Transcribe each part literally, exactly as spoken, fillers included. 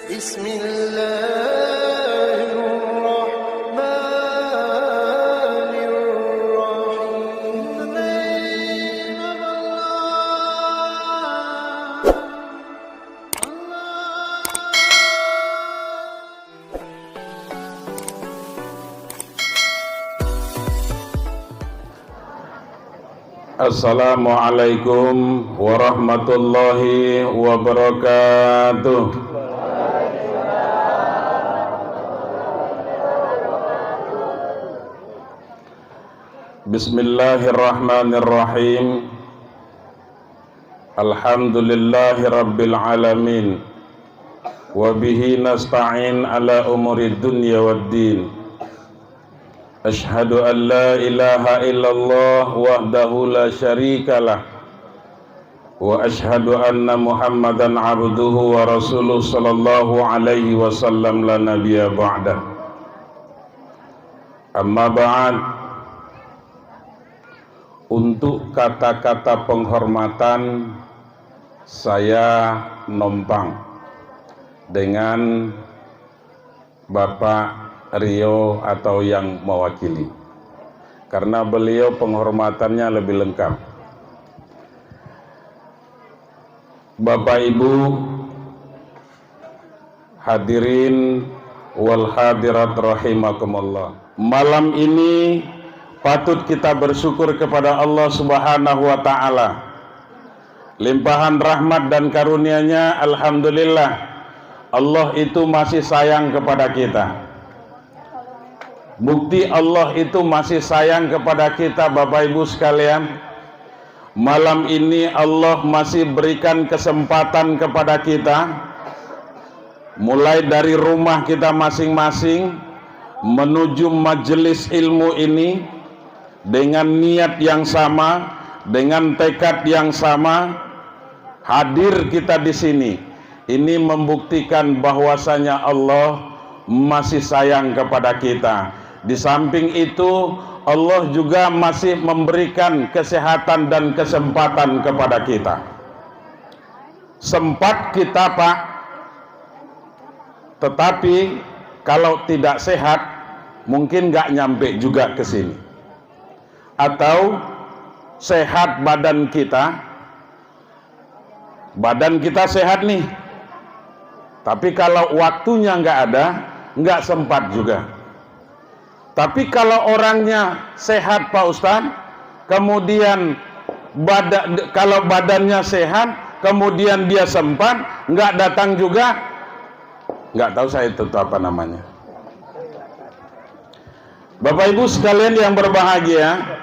بسم الله الرحمن الرحيم. Assalamualaikum warahmatullahi wabarakatuh. Bismillahirrahmanirrahim. Alhamdulillahirabbil alamin. Wa bihi nasta'in ala umurid dunya waddin. Asyhadu an la ilaha illallah wahdahu la syarikalah. Wa asyhadu anna Muhammadan abduhu wa rasuluh sallallahu alaihi wasallam la nabiyya ba'dah. Amma ba'd. Untuk kata-kata penghormatan, saya numpang dengan Bapak Rio atau yang mewakili. Karena beliau penghormatannya lebih lengkap. Bapak Ibu, hadirin wal hadirat rahimakumullah. Malam ini patut kita bersyukur kepada Allah Subhanahu wa Ta'ala. Limpahan rahmat dan karunia-Nya, alhamdulillah, Allah itu masih sayang kepada kita. Bukti Allah itu masih sayang kepada kita, Bapak Ibu sekalian, malam ini Allah masih berikan kesempatan kepada kita, mulai dari rumah kita masing-masing, menuju majelis ilmu ini, dengan niat yang sama, dengan tekad yang sama, hadir kita di sini. Ini membuktikan bahwasanya Allah masih sayang kepada kita. Di samping itu, Allah juga masih memberikan kesehatan dan kesempatan kepada kita. Sempat kita, Pak, tetapi kalau tidak sehat, mungkin nggak nyampe juga ke sini. Atau sehat badan kita, badan kita sehat nih, tapi kalau waktunya nggak ada, nggak sempat juga. Tapi kalau orangnya sehat, Pak Ustaz, kemudian bada-, kalau badannya sehat, kemudian dia sempat, nggak datang juga, nggak tahu saya itu apa namanya. Bapak Ibu sekalian yang berbahagia,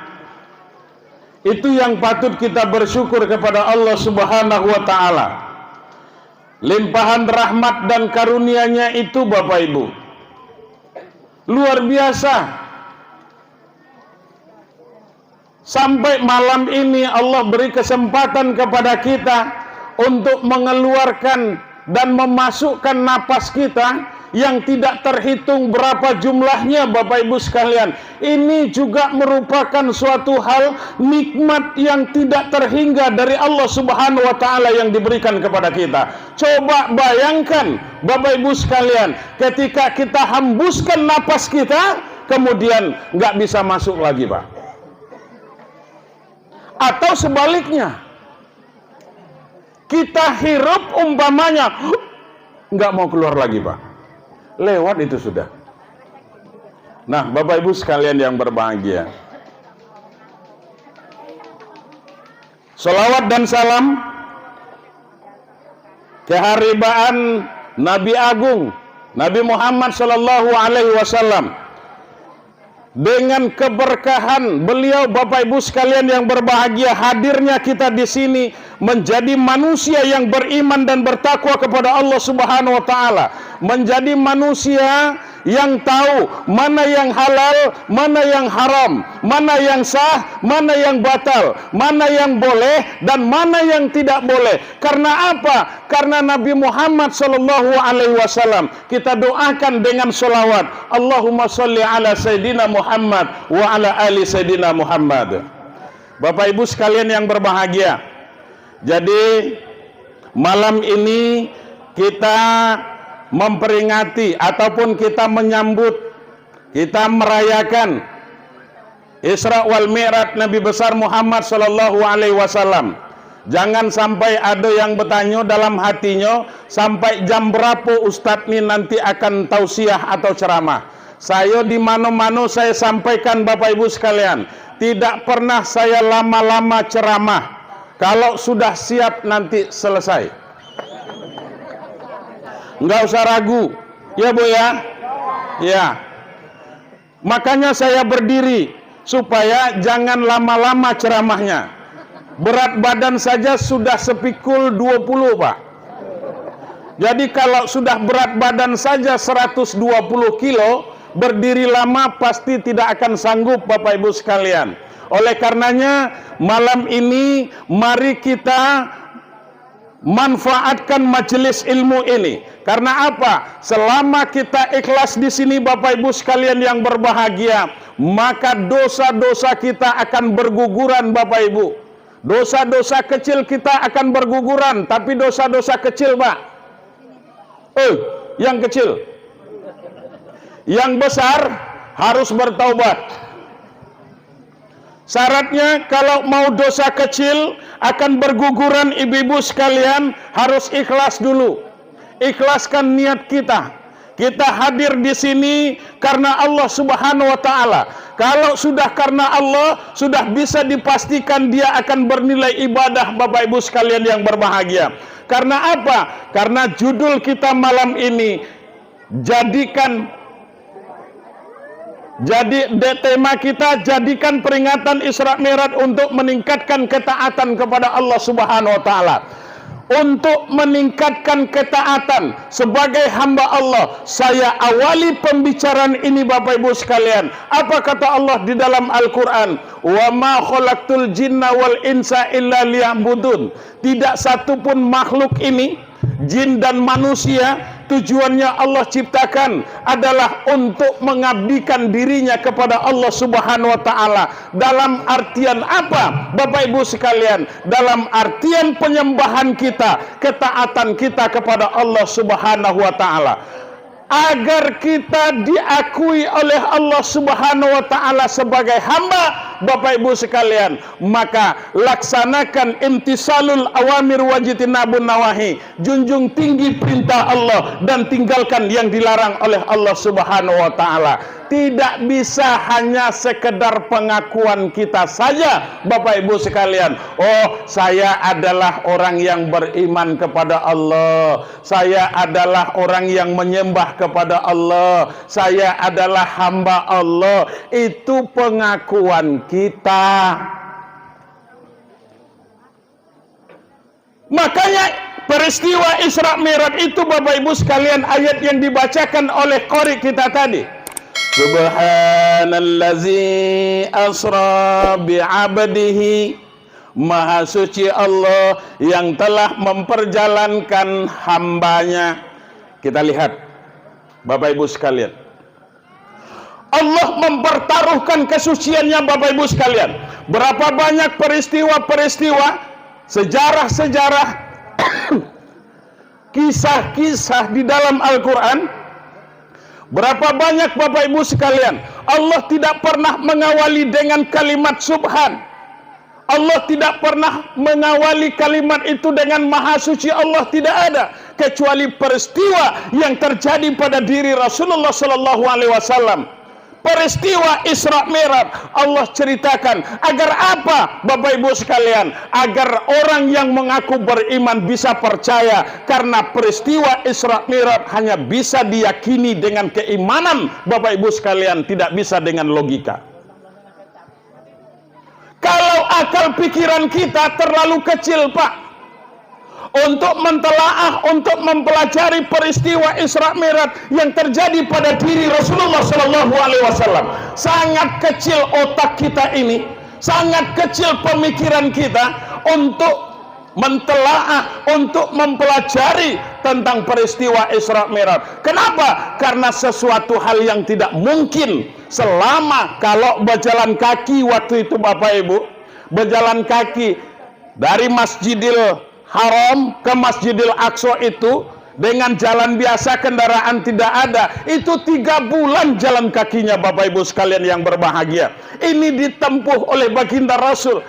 itu yang patut kita bersyukur kepada Allah Subhanahu wa Ta'ala. Limpahan rahmat dan karunia-Nya itu, Bapak Ibu, luar biasa. Sampai malam ini Allah beri kesempatan kepada kita untuk mengeluarkan dan memasukkan napas kita yang tidak terhitung berapa jumlahnya, Bapak Ibu sekalian. Ini juga merupakan suatu hal nikmat yang tidak terhingga dari Allah Subhanahu wa Ta'ala yang diberikan kepada kita. Coba bayangkan, Bapak Ibu sekalian, ketika kita hembuskan napas kita, kemudian nggak bisa masuk lagi, Pak. Atau sebaliknya, kita hirup umpamanya, nggak mau keluar lagi, Pak. Lewat itu sudah. Nah, Bapak Ibu sekalian yang berbahagia, salawat dan salam keharibaan Nabi Agung, Nabi Muhammad sallallahu alaihi wasallam. Dengan keberkahan beliau, Bapak Ibu sekalian yang berbahagia, hadirnya kita di sini menjadi manusia yang beriman dan bertakwa kepada Allah Subhanahu wa Ta'ala, menjadi manusia yang tahu mana yang halal, mana yang haram, mana yang sah, mana yang batal, mana yang boleh, dan mana yang tidak boleh. Karena apa? Karena Nabi Muhammad sallallahu alaihi wasallam. Kita doakan dengan salawat, Allahumma salli ala Sayyidina Muhammad wa ala ali Sayyidina Muhammad. Bapak Ibu sekalian yang berbahagia, jadi malam ini kita memperingati ataupun kita menyambut, kita merayakan Isra wal Mi'raj Nabi besar Muhammad sallallahu alaihi wasallam. Jangan sampai ado yang bertanyo dalam hatinyo, "Sampai jam berapo ustaz ni nanti akan tausiah atau ceramah?" Sayo di mano-mano sayo sampaikan, Bapak Ibu sekalian, tidak pernah saya lama-lama ceramah. Kalau sudah siap, nanti selesai. Enggak usah ragu. Ya, Bu, ya? Ya. Makanya saya berdiri, supaya jangan lama-lama ceramahnya. Berat badan saja sudah sepikul dua puluh, Pak. Jadi, kalau sudah berat badan saja seratus dua puluh kilo, berdiri lama pasti tidak akan sanggup, Bapak Ibu sekalian. Oleh karenanya, malam ini mari kita manfaatkan majelis ilmu ini. Karena apa? Selama kita ikhlas di sini, Bapak Ibu sekalian yang berbahagia, maka dosa-dosa kita akan berguguran, Bapak Ibu. Dosa-dosa kecil kita akan berguguran, tapi dosa-dosa kecil, Pak. Eh, yang kecil. Yang besar harus bertaubat. Syaratnya, kalau mau dosa kecil akan berguguran, ibu-ibu sekalian, harus ikhlas dulu. Ikhlaskan niat kita. Kita hadir di sini karena Allah Subhanahu wa Ta'ala. Kalau sudah karena Allah, sudah bisa dipastikan dia akan bernilai ibadah, Bapak Ibu sekalian yang berbahagia. Karena apa? Karena judul kita malam ini, jadikan, jadi, dek tema kita, jadikan peringatan Isra Mi'raj untuk meningkatkan ketaatan kepada Allah Subhanahu wa Ta'ala. Untuk meningkatkan ketaatan sebagai hamba Allah, saya awali pembicaraan ini, Bapak Ibu sekalian. Apa kata Allah di dalam Al-Quran? "Wa ma khalaqtul jinna wal insa illa liya'budun." Tidak satu pun makhluk ini, jin dan manusia, tujuannya Allah ciptakan adalah untuk mengabdikan dirinya kepada Allah Subhanahu wa Ta'ala. Dalam artian apa, Bapak Ibu sekalian? Dalam artian penyembahan kita, ketaatan kita kepada Allah Subhanahu wa Ta'ala. Agar kita diakui oleh Allah Subhanahu wa Ta'ala sebagai hamba, Bapak Ibu sekalian, maka laksanakan imtisalul awamir wajtinabun nawahi, junjung tinggi perintah Allah dan tinggalkan yang dilarang oleh Allah Subhanahu wa Ta'ala. Tidak bisa hanya sekedar pengakuan kita saja, Bapak Ibu sekalian. "Oh, saya adalah orang yang beriman kepada Allah. Saya adalah orang yang menyembah kepada Allah. Saya adalah hamba Allah." Itu pengakuan kita. Makanya, peristiwa Isra Mi'raj itu, Bapak Ibu sekalian, ayat yang dibacakan oleh qori kita tadi, "Subhanallazi asra bi'abdihi." Maha suci Allah yang telah memperjalankan hambanya. Kita lihat, Bapak Ibu sekalian. Allah mempertaruhkan kesuciannya, Bapak Ibu sekalian. Berapa banyak peristiwa-peristiwa, sejarah-sejarah, kisah-kisah di dalam Al-Quran. Berapa banyak, Bapak Ibu sekalian, Allah tidak pernah mengawali dengan kalimat subhan. Allah tidak pernah mengawali kalimat itu dengan maha suci Allah, tidak ada. Kecuali peristiwa yang terjadi pada diri Rasulullah sallallahu alaihi wasallam. Peristiwa Isra Mi'raj, Allah ceritakan. Agar apa, Bapak Ibu sekalian? Agar orang yang mengaku beriman bisa percaya, karena peristiwa Isra Mi'raj hanya bisa diyakini dengan keimanan, Bapak Ibu sekalian, tidak bisa dengan logika. Kalau akal pikiran kita terlalu kecil, Pak, untuk mentelaah, untuk mempelajari peristiwa Isra Mi'raj yang terjadi pada diri Rasulullah sallallahu alaihi wasallam. Sangat kecil otak kita ini, sangat kecil pemikiran kita untuk mentelaah, untuk mempelajari tentang peristiwa Isra Mi'raj. Kenapa? Karena sesuatu hal yang tidak mungkin selama kalau berjalan kaki waktu itu, Bapak Ibu, berjalan kaki dari Masjidil Haram ke Masjidil Aqsa itu, Dengan jalan biasa, kendaraan tidak ada. Itu tiga bulan jalan kakinya, Bapak Ibu sekalian yang berbahagia. Ini ditempuh oleh Baginda Rasul.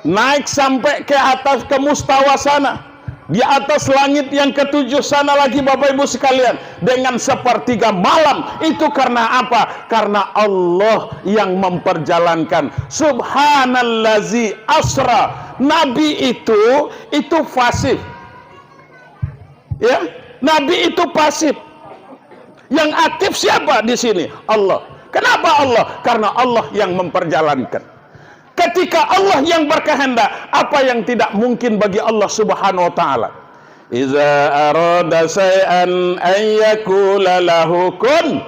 Naik sampai ke atas, ke mustawa sana. Di atas langit yang ketujuh sana lagi, Bapak Ibu sekalian, dengan sepertiga malam. Itu karena apa? Karena Allah yang memperjalankan. Subhanallazi asra. Nabi itu, itu pasif. Ya, Nabi itu pasif. Yang aktif siapa di sini? Allah. Kenapa Allah? Karena Allah yang memperjalankan. Ketika Allah yang berkehendak, apa yang tidak mungkin bagi Allah Subhanahu wa Ta'ala? Iza arada syai'an an yaqula lahu kun.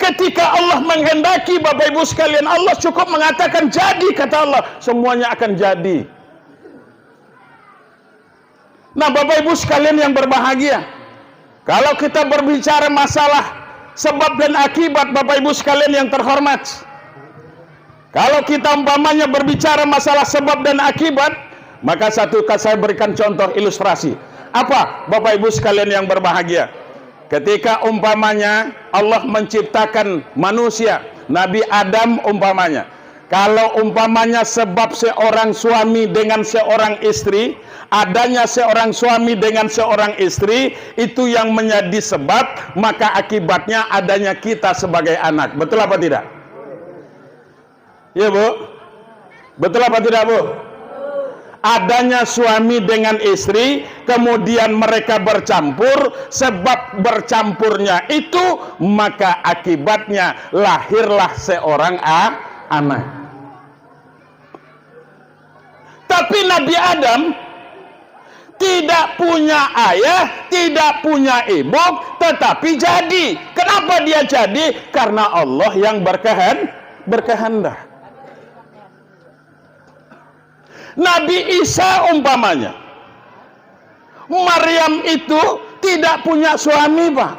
Ketika Allah menghendaki, Bapak Ibu sekalian, Allah cukup mengatakan, "Jadi," kata Allah, semuanya akan jadi. Nah, Bapak Ibu sekalian yang berbahagia, kalau kita berbicara masalah sebab dan akibat, Bapak Ibu sekalian yang terhormat, kalau kita umpamanya berbicara masalah sebab dan akibat, maka satu, saya berikan contoh ilustrasi. Apa, Bapak Ibu sekalian yang berbahagia? Ketika umpamanya Allah menciptakan manusia, Nabi Adam umpamanya, kalau umpamanya sebab seorang suami dengan seorang istri, adanya seorang suami dengan seorang istri, itu yang menjadi sebab, maka akibatnya adanya kita sebagai anak. Betul apa tidak? Ya, Bu? Betul apa tidak, Bu? Adanya suami dengan istri, kemudian mereka bercampur, sebab bercampurnya itu, maka akibatnya lahirlah seorang a-, anak. Tapi Nabi Adam tidak punya ayah, tidak punya ibu, tetapi jadi. Kenapa dia jadi? Karena Allah yang berkehen-, berkehendak. Nabi Isa umpamanya, Maryam itu tidak punya suami, Pak.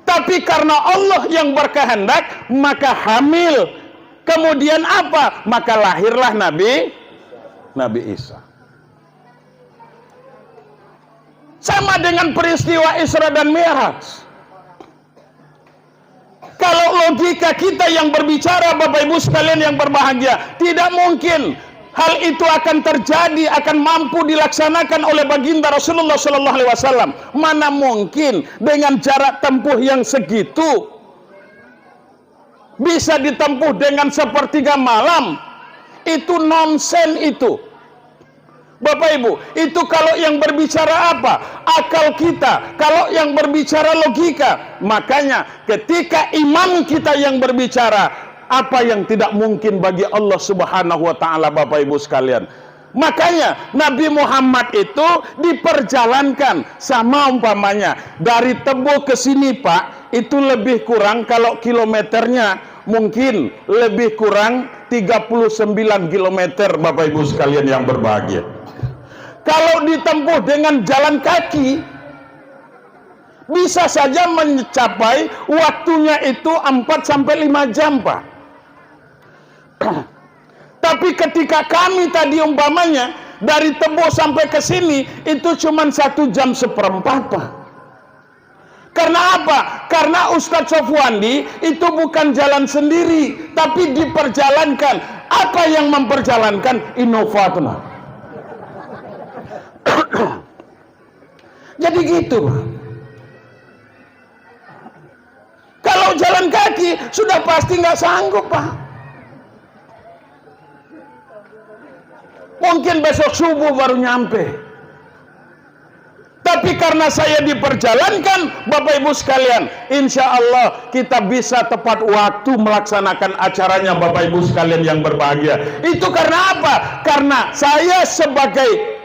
Tapi karena Allah yang berkehendak, maka hamil. Kemudian apa? Maka lahirlah Nabi, Nabi Isa. Sama dengan peristiwa Isra dan Mi'raj. Kalau logika kita yang berbicara, Bapak Ibu sekalian yang berbahagia, tidak mungkin hal itu akan terjadi, akan mampu dilaksanakan oleh Baginda Rasulullah Sallallahu Alaihi Wasallam. Mana mungkin dengan jarak tempuh yang segitu bisa ditempuh dengan sepertiga malam? Itu nonsen itu. Bapak Ibu, itu kalau yang berbicara apa? Akal kita. Kalau yang berbicara logika. Makanya, ketika imam kita yang berbicara, apa yang tidak mungkin bagi Allah Subhanahu wa Ta'ala, Bapak Ibu sekalian? Makanya, Nabi Muhammad itu diperjalankan sama umpamanya dari Tebo ke sini, Pak, itu lebih kurang kalau kilometernya mungkin lebih kurang tiga puluh sembilan kilometer, Bapak Ibu sekalian yang berbahagia. Kalau ditempuh dengan jalan kaki, bisa saja mencapai waktunya itu empat sampai lima jam, Pak. Tapi ketika kami tadi umpamanya dari Tebo sampai ke sini, itu cuma satu jam seperempat, Pak. Karena apa? Karena Ustadz Sofwandi itu bukan jalan sendiri, tapi diperjalankan. Apa yang memperjalankan? Innova tu, nah. Jadi gitu, Pak. Kalau jalan kaki, sudah pasti nggak sanggup, Pak. Mungkin besok subuh baru nyampe. Tapi karena saya diperjalankan, Bapak Ibu sekalian, insya Allah kita bisa tepat waktu melaksanakan acaranya, Bapak Ibu sekalian yang berbahagia. Itu karena apa? Karena saya sebagai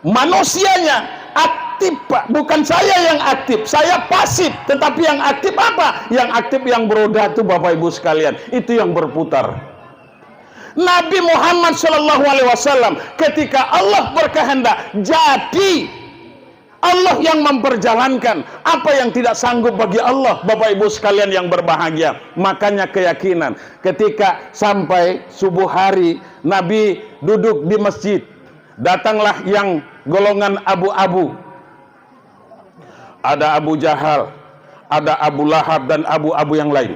manusianya aktif, Pak. Bukan saya yang aktif, saya pasif. Tetapi yang aktif apa? Yang aktif yang beroda tu, Bapak Ibu sekalian. Itu yang berputar. Nabi Muhammad Sallallahu Alaihi Wasallam, ketika Allah berkehendak, jadi Allah yang memperjalankan. Apa yang tidak sanggup bagi Allah, Bapak Ibu sekalian yang berbahagia? Makanya keyakinan, ketika sampai subuh hari, Nabi duduk di masjid. Datanglah yang golongan abu-abu. Ada Abu Jahal, ada Abu Lahab, dan abu-abu yang lain.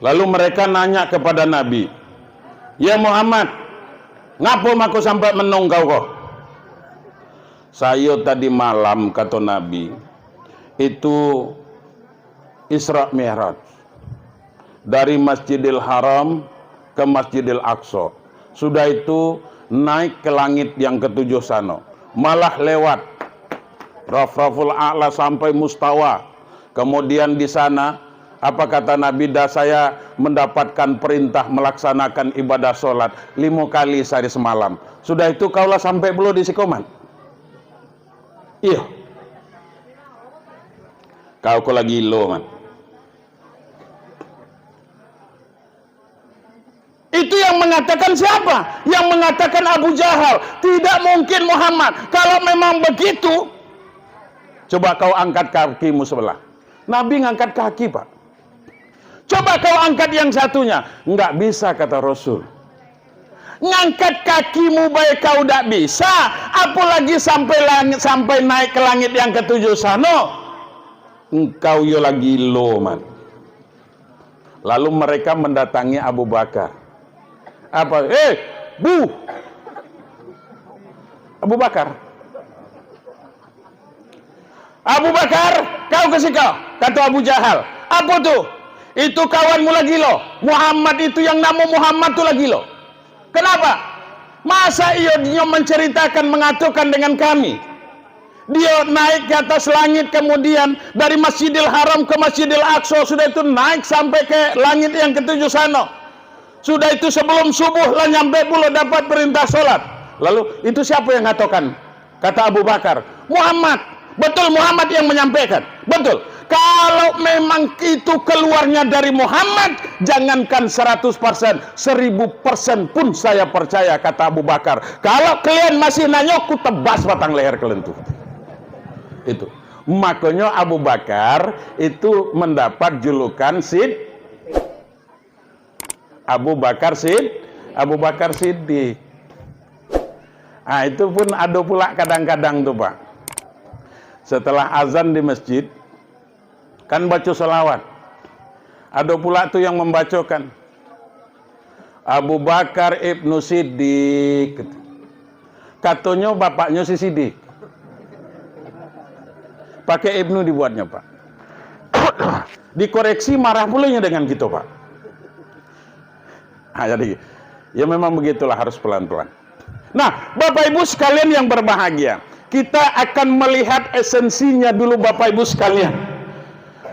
Lalu mereka nanya kepada Nabi, "Ya Muhammad, ngapo mako sampai menong kau ko?" "Sayo tadi malam," kato Nabi, "itu Isra Mi'raj dari Masjidil Haram ke Masjidil Aqsa. Sudah itu naik ke langit yang ketujuh sano. Malah lewat Rafraful A'la sampai Mustawa. Kemudian di sana, apa kata Nabi, dah saya mendapatkan perintah melaksanakan ibadah sholat limo kali sehari semalam. Sudah itu kaulah sampai pulo di siko, Man." Iyo. Kau ko lagi gilo, Man. Itu yang mengatakan siapa? Yang mengatakan Abu Jahal. Tidak mungkin Muhammad. Kalau memang begitu, coba kau angkat kakimu sebelah. Nabi ngangkat kaki, Pak. Coba kau angkat yang satunya. Enggak bisa, kata Rasul. Ngangkat kakimu bae kau dak bisa, apolagi sampai langit, sampai naik ke langit yang ketujuh sano. Engkau yo lagi gilo, Man. Lalu mereka mendatangi Abu Bakar. Apa? "Eh, Bu! Abu Bakar! Abu Bakar, kau ke siko," kato Abu Jahal. "Apo tu?" "Itu kawanmu lagi gilo. Muhammad itu, yang namo Muhammad tu lagi gilo." "Kenapa?" "Masa iyo dinyo menceritakan, mengatakan dengan kami, dio naik ke atas langit, kemudian dari Masjidil Haram ke Masjidil Aqsa, sudah itu naik sampai ke langit yang ketujuh sano. Sudah itu sebelum subuh lah nyampe pulo dapat perintah sholat." "Lalu itu siapa yang ngatokan?" Kata Abu Bakar, "Muhammad. Betul, Muhammad yang menyampaikan. Betul. Kalau memang itu keluarnya dari Muhammad, jangankan seratus persen, seribu persen pun saya percaya," kata Abu Bakar. "Kalau kalian masih nanyo, ku tebas batang leher kalian tu." Itu. Makonyo Abu Bakar itu mendapat julukan Sid-, Abu Bakar Sid-, Abu Bakar Siddiq. Ah, itu pun ado pula kadang-kadang tu, Pak. Setelah azan di masjid, kan baco salawat. Ado pula tu yang membacokan, "Abu Bakar Ibnu Siddiq." Katonyo bapaknyo si Sidik. Pakai Ibnu dibuatnyo, Pak. Dikoreksi, marah pulonyo dengan kito, Pak. Ha, jadi, ya memang begitulah, harus pelan-pelan. Nah, Bapak Ibu sekalian yang berbahagia, kita akan melihat esensinya dulu, Bapak Ibu sekalian.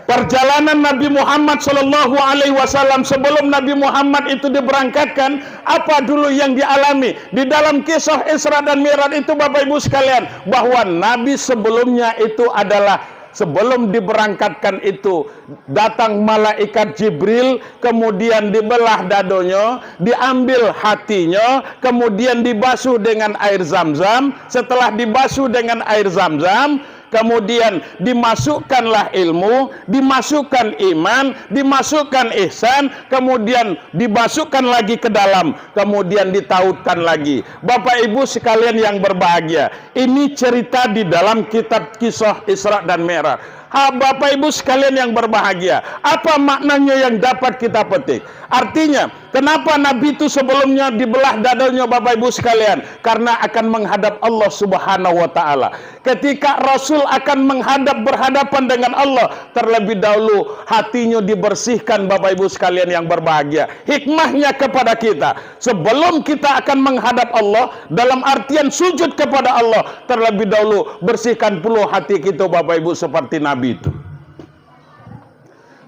Perjalanan Nabi Muhammad sallallahu alaihi wasallam, sebelum Nabi Muhammad itu diberangkatkan, apa dulu yang dialami? Di dalam kisah Isra dan Mi'raj itu, Bapak Ibu sekalian, bahwa Nabi sebelumnya itu adalah, sebelum diberangkatkan itu, datang malaikat Jibril, kemudian dibelah dadonyo, diambil hatinyo, kemudian dibasuh dengan air Zam-Zam. Setelah dibasuh dengan air Zam-Zam, kemudian dimasukkanlah ilmu, dimasukkan iman, dimasukkan ihsan, kemudian dimasukkan lagi ke dalam, kemudian ditautkan lagi. Bapak Ibu sekalian yang berbahagia, ini cerita di dalam kitab Kisah Isra dan Mi'raj. Ha, Bapak Ibu sekalian yang berbahagia, apa maknanya yang dapat kita petik? Artinya, kenapa Nabi itu sebelumnya dibelah dadanya, Bapak Ibu sekalian? Karena akan menghadap Allah Subhanahu wa Ta'ala. Ketika Rasul akan menghadap, berhadapan dengan Allah, terlebih dahulu hatinya dibersihkan, Bapak Ibu sekalian yang berbahagia. Hikmahnya kepada kita, sebelum kita akan menghadap Allah, dalam artian sujud kepada Allah, terlebih dahulu bersihkan pulo hati kita, Bapak Ibu, seperti Nabi itu.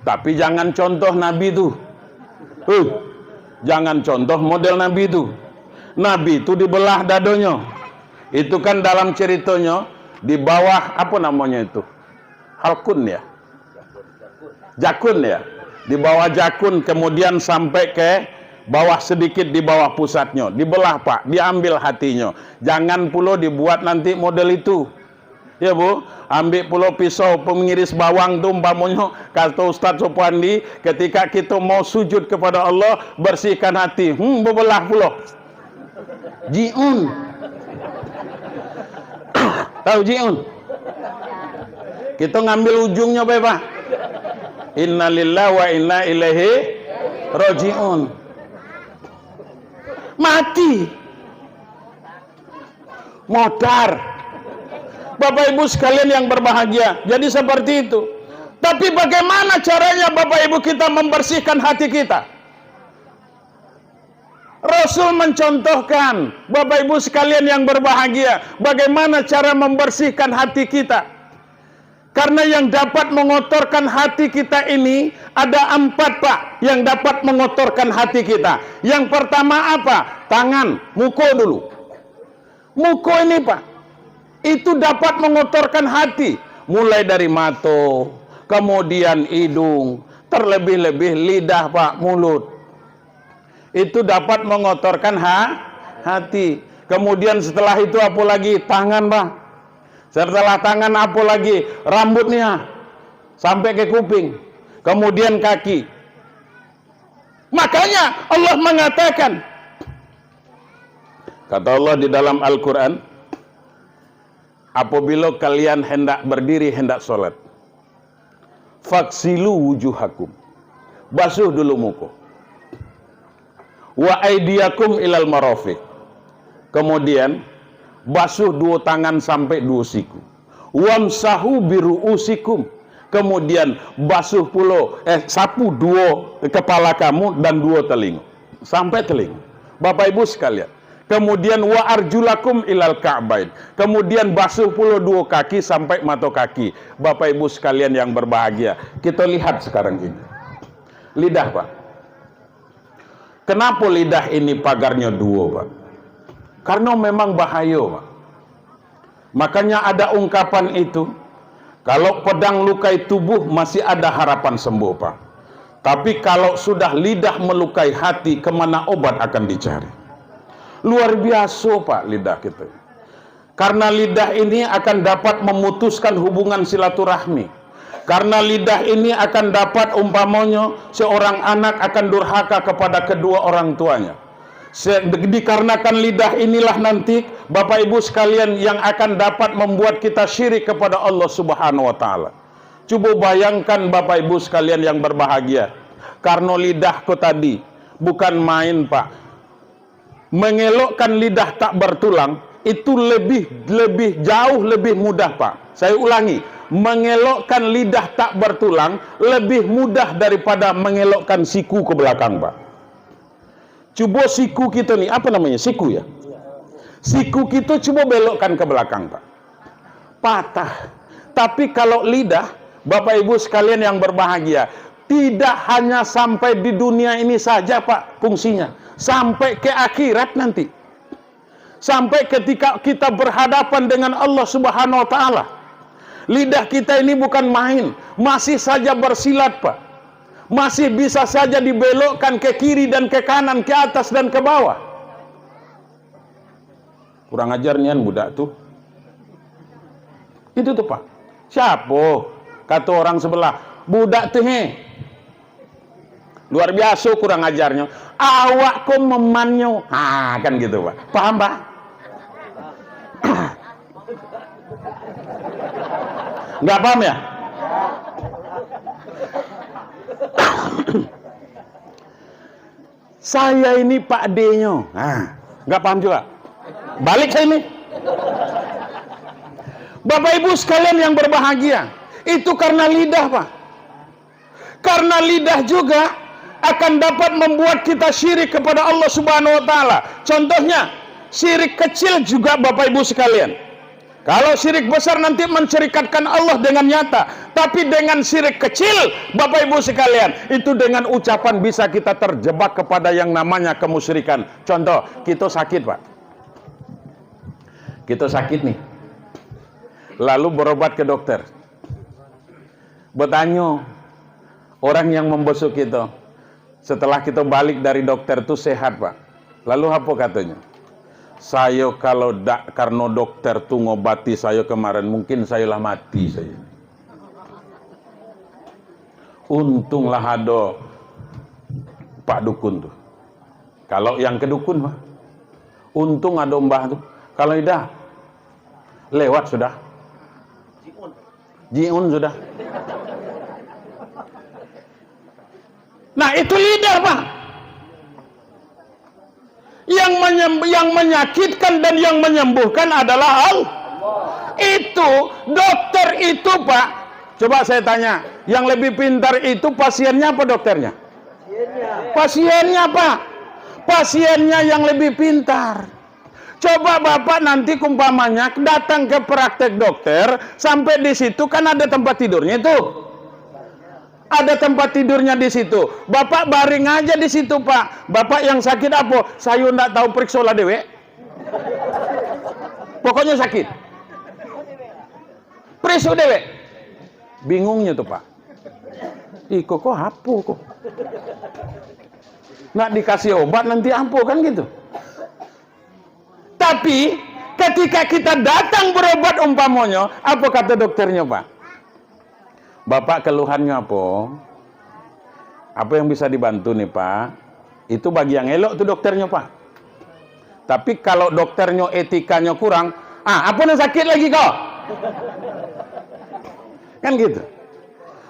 Tapi jangan contoh Nabi tu. Eh, jangan contoh model Nabi tu. Nabi tu dibelah dadonyo. Itu kan dalam ceritonyo, di bawah, apa namanya itu? Halkun, ya? Jakun, ya? Di bawah jakun, kemudian sampai ke bawah, sedikit di bawah pusatnyo. Dibelah, Pak, diambil hatinyo. Jangan pulo dibuat nanti model itu. Ya, Bu? Ambiak pulo pisau pengiris bawang tu, umpamonyo, kato Ustaz Sopandi, ketika kito mau sujud kepada Allah, bersihkan hati. Hmm, bebelah pulo. Jiun. Tahu jiun? Kito ngambil ujungnyo bae, Pak. Innalillahi wa inna ilaihi rajiun. Mati. Modar. Bapak Ibu sekalian yang berbahagia, jadi seperti itu. Tapi bagaimana caranya Bapak Ibu kita membersihkan hati kita? Rasul mencontohkan, Bapak Ibu sekalian yang berbahagia, bagaimana cara membersihkan hati kita. Karena yang dapat mengotorkan hati kita ini ada empat, Pak, yang dapat mengotorkan hati kita. Yang pertama apa? Tangan, muko dulu. Muko ini, Pak, itu dapat mengotorkan hati. Mulai dari mato, kemudian idung, terlebih-lebih lidah, Pak, mulut. Itu dapat mengotorkan ha-, hati. Kemudian setelah itu apa lagi? Tangan, Pak. Setelah tangan apa lagi? Rambutnya sampai ke kuping. Kemudian kaki. Makanya Allah mengatakan, kata Allah di dalam Al-Quran, apabila kalian hendak berdiri, hendak sholat, "Faksilu wujuhakum." Basuh dulu muko. "Wa aidiyakum ilal marafiq." Kemudian, basuh duo tangan sampai duo siku. "Wamsahu biru'usikum." Kemudian, basuh pulo, eh, sapu duo kepala kamu dan duo telingo. Sampai telingo. Bapak Ibu sekalian. Kemudian, "Wa arjulakum ilal ka'bain." Kemudian, basuh pulo duo kaki sampai mato kaki. Bapak Ibu sekalian yang berbahagia, kita lihat sekarang ini. Lidah, Pak. Kenapa lidah ini pagarnyo duo, Pak? Karena memang bahayo, Pak. Makanya ada ungkapan itu, kalau pedang lukai tubuh, masih ada harapan sembuh, Pak. Tapi kalau sudah lidah melukai hati, kemana obat akan dicari? Luar biasa, Pak, lidah kita. Karena lidah ini akan dapat memutuskan hubungan silaturahmi. Karena lidah ini akan dapat, umpamonyo, seorang anak akan durhaka kepada kedua orang tuanya. Se-, dikarenakan lidah inilah nanti, Bapak Ibu sekalian, yang akan dapat membuat kita syirik kepada Allah Subhanahu wa Ta'ala. Cubo bayangkan, Bapak Ibu sekalian yang berbahagia, karena lidah ko tadi bukan main, Pak. Mengelokkan lidah tak bertulang itu lebih, lebih jauh, lebih mudah, Pak. Saya ulangi, mengelokkan lidah tak bertulang lebih mudah daripada mengelokkan siku ke belakang, Pak. Cubo siku kito ni, apa namanya? Siku, ya? Siku kito cubo belokkan ke belakang, Pak. Patah. Tapi kalau lidah, Bapak Ibu sekalian yang berbahagia, tidak hanya sampai di dunia ini saja, Pak, fungsinya. Sampai ke akhirat nanti. Sampai ketika kita berhadapan dengan Allah Subhanahu wa Ta'ala. Lidah kita ini bukan main, masih saja bersilat, Pak. Masih bisa saja dibelokkan ke kiri dan ke kanan, ke atas dan ke bawah. Kurang ajar nian budak tu. Itu tu, Pak. Siapo? Kato orang sebelah, "Budak tu, he." Luar biasa kurang ajarnyo. "Awak ko memannyo." Ha, kan gitu, Pak. Paham, Pak? Nggak paham, ya? "Saya ini Pak D-nyo." Ha, nggak paham juga. Balik saya ini. Bapak Ibu sekalian yang berbahagia, itu karena lidah, Pak. Karena lidah juga akan dapat membuat kita syirik kepada Allah Subhanahu wa Ta'ala. Contohnya, syirik kecil juga, Bapak Ibu sekalian. Kalau syirik besar nanti mensyirikatkan Allah dengan nyata. Tapi dengan syirik kecil, Bapak Ibu sekalian, itu dengan ucapan bisa kita terjebak kepada yang namanya kemusyrikan. Contoh, kita sakit, Pak. Kita sakit nih. Lalu berobat ke dokter. Bertanyo, orang yang membesuk kita, setelah kita balik dari dokter tu sehat, Pak. Lalu apa katanya? Sayo kalau dak karano dokter tu ngobati sayo kemarin, mungkin sayo lah mati sayo. Untunglah ado Pak Dukun tu. Kalau yang ke dukun mah, untung ado mbah tu. Kalau idak, lewat sudah. Jiun sudah. Nah, itu leader, Pak. Yang menyem-, yang menyakitkan dan yang menyembuhkan adalah Allah. Itu dokter itu, Pak. Coba saya tanya, yang lebih pintar itu pasiennya apa dokternya? Pasiennya, Pak. Pasiennya yang lebih pintar. Coba Bapak nanti umpamanya datang ke praktek dokter, sampai di situ kan ada tempat tidurnya itu. Ada tempat tidurnya di situ. Bapak baring aja di situ, Pak. Bapak yang sakit apa? Sayo ndak tahu, periksolah dewek. Pokoknya sakit. Perikso dewek. Bingungnyo tu, Pak. Iko ko apo ko? Nak dikasih obat nanti apo kan gitu. Tapi, ketika kita datang berobat umpamonyo, apo kato dokternyo, Pak? "Bapak keluhannyo apo? Apo yang bisa dibantu nih, Pak?" Itu bagi yang elok tu dokternyo, Pak. Tapi kalau dokternyo etikanya kurang, "Ah, apo nan sakit lagi ko?" Kan gitu.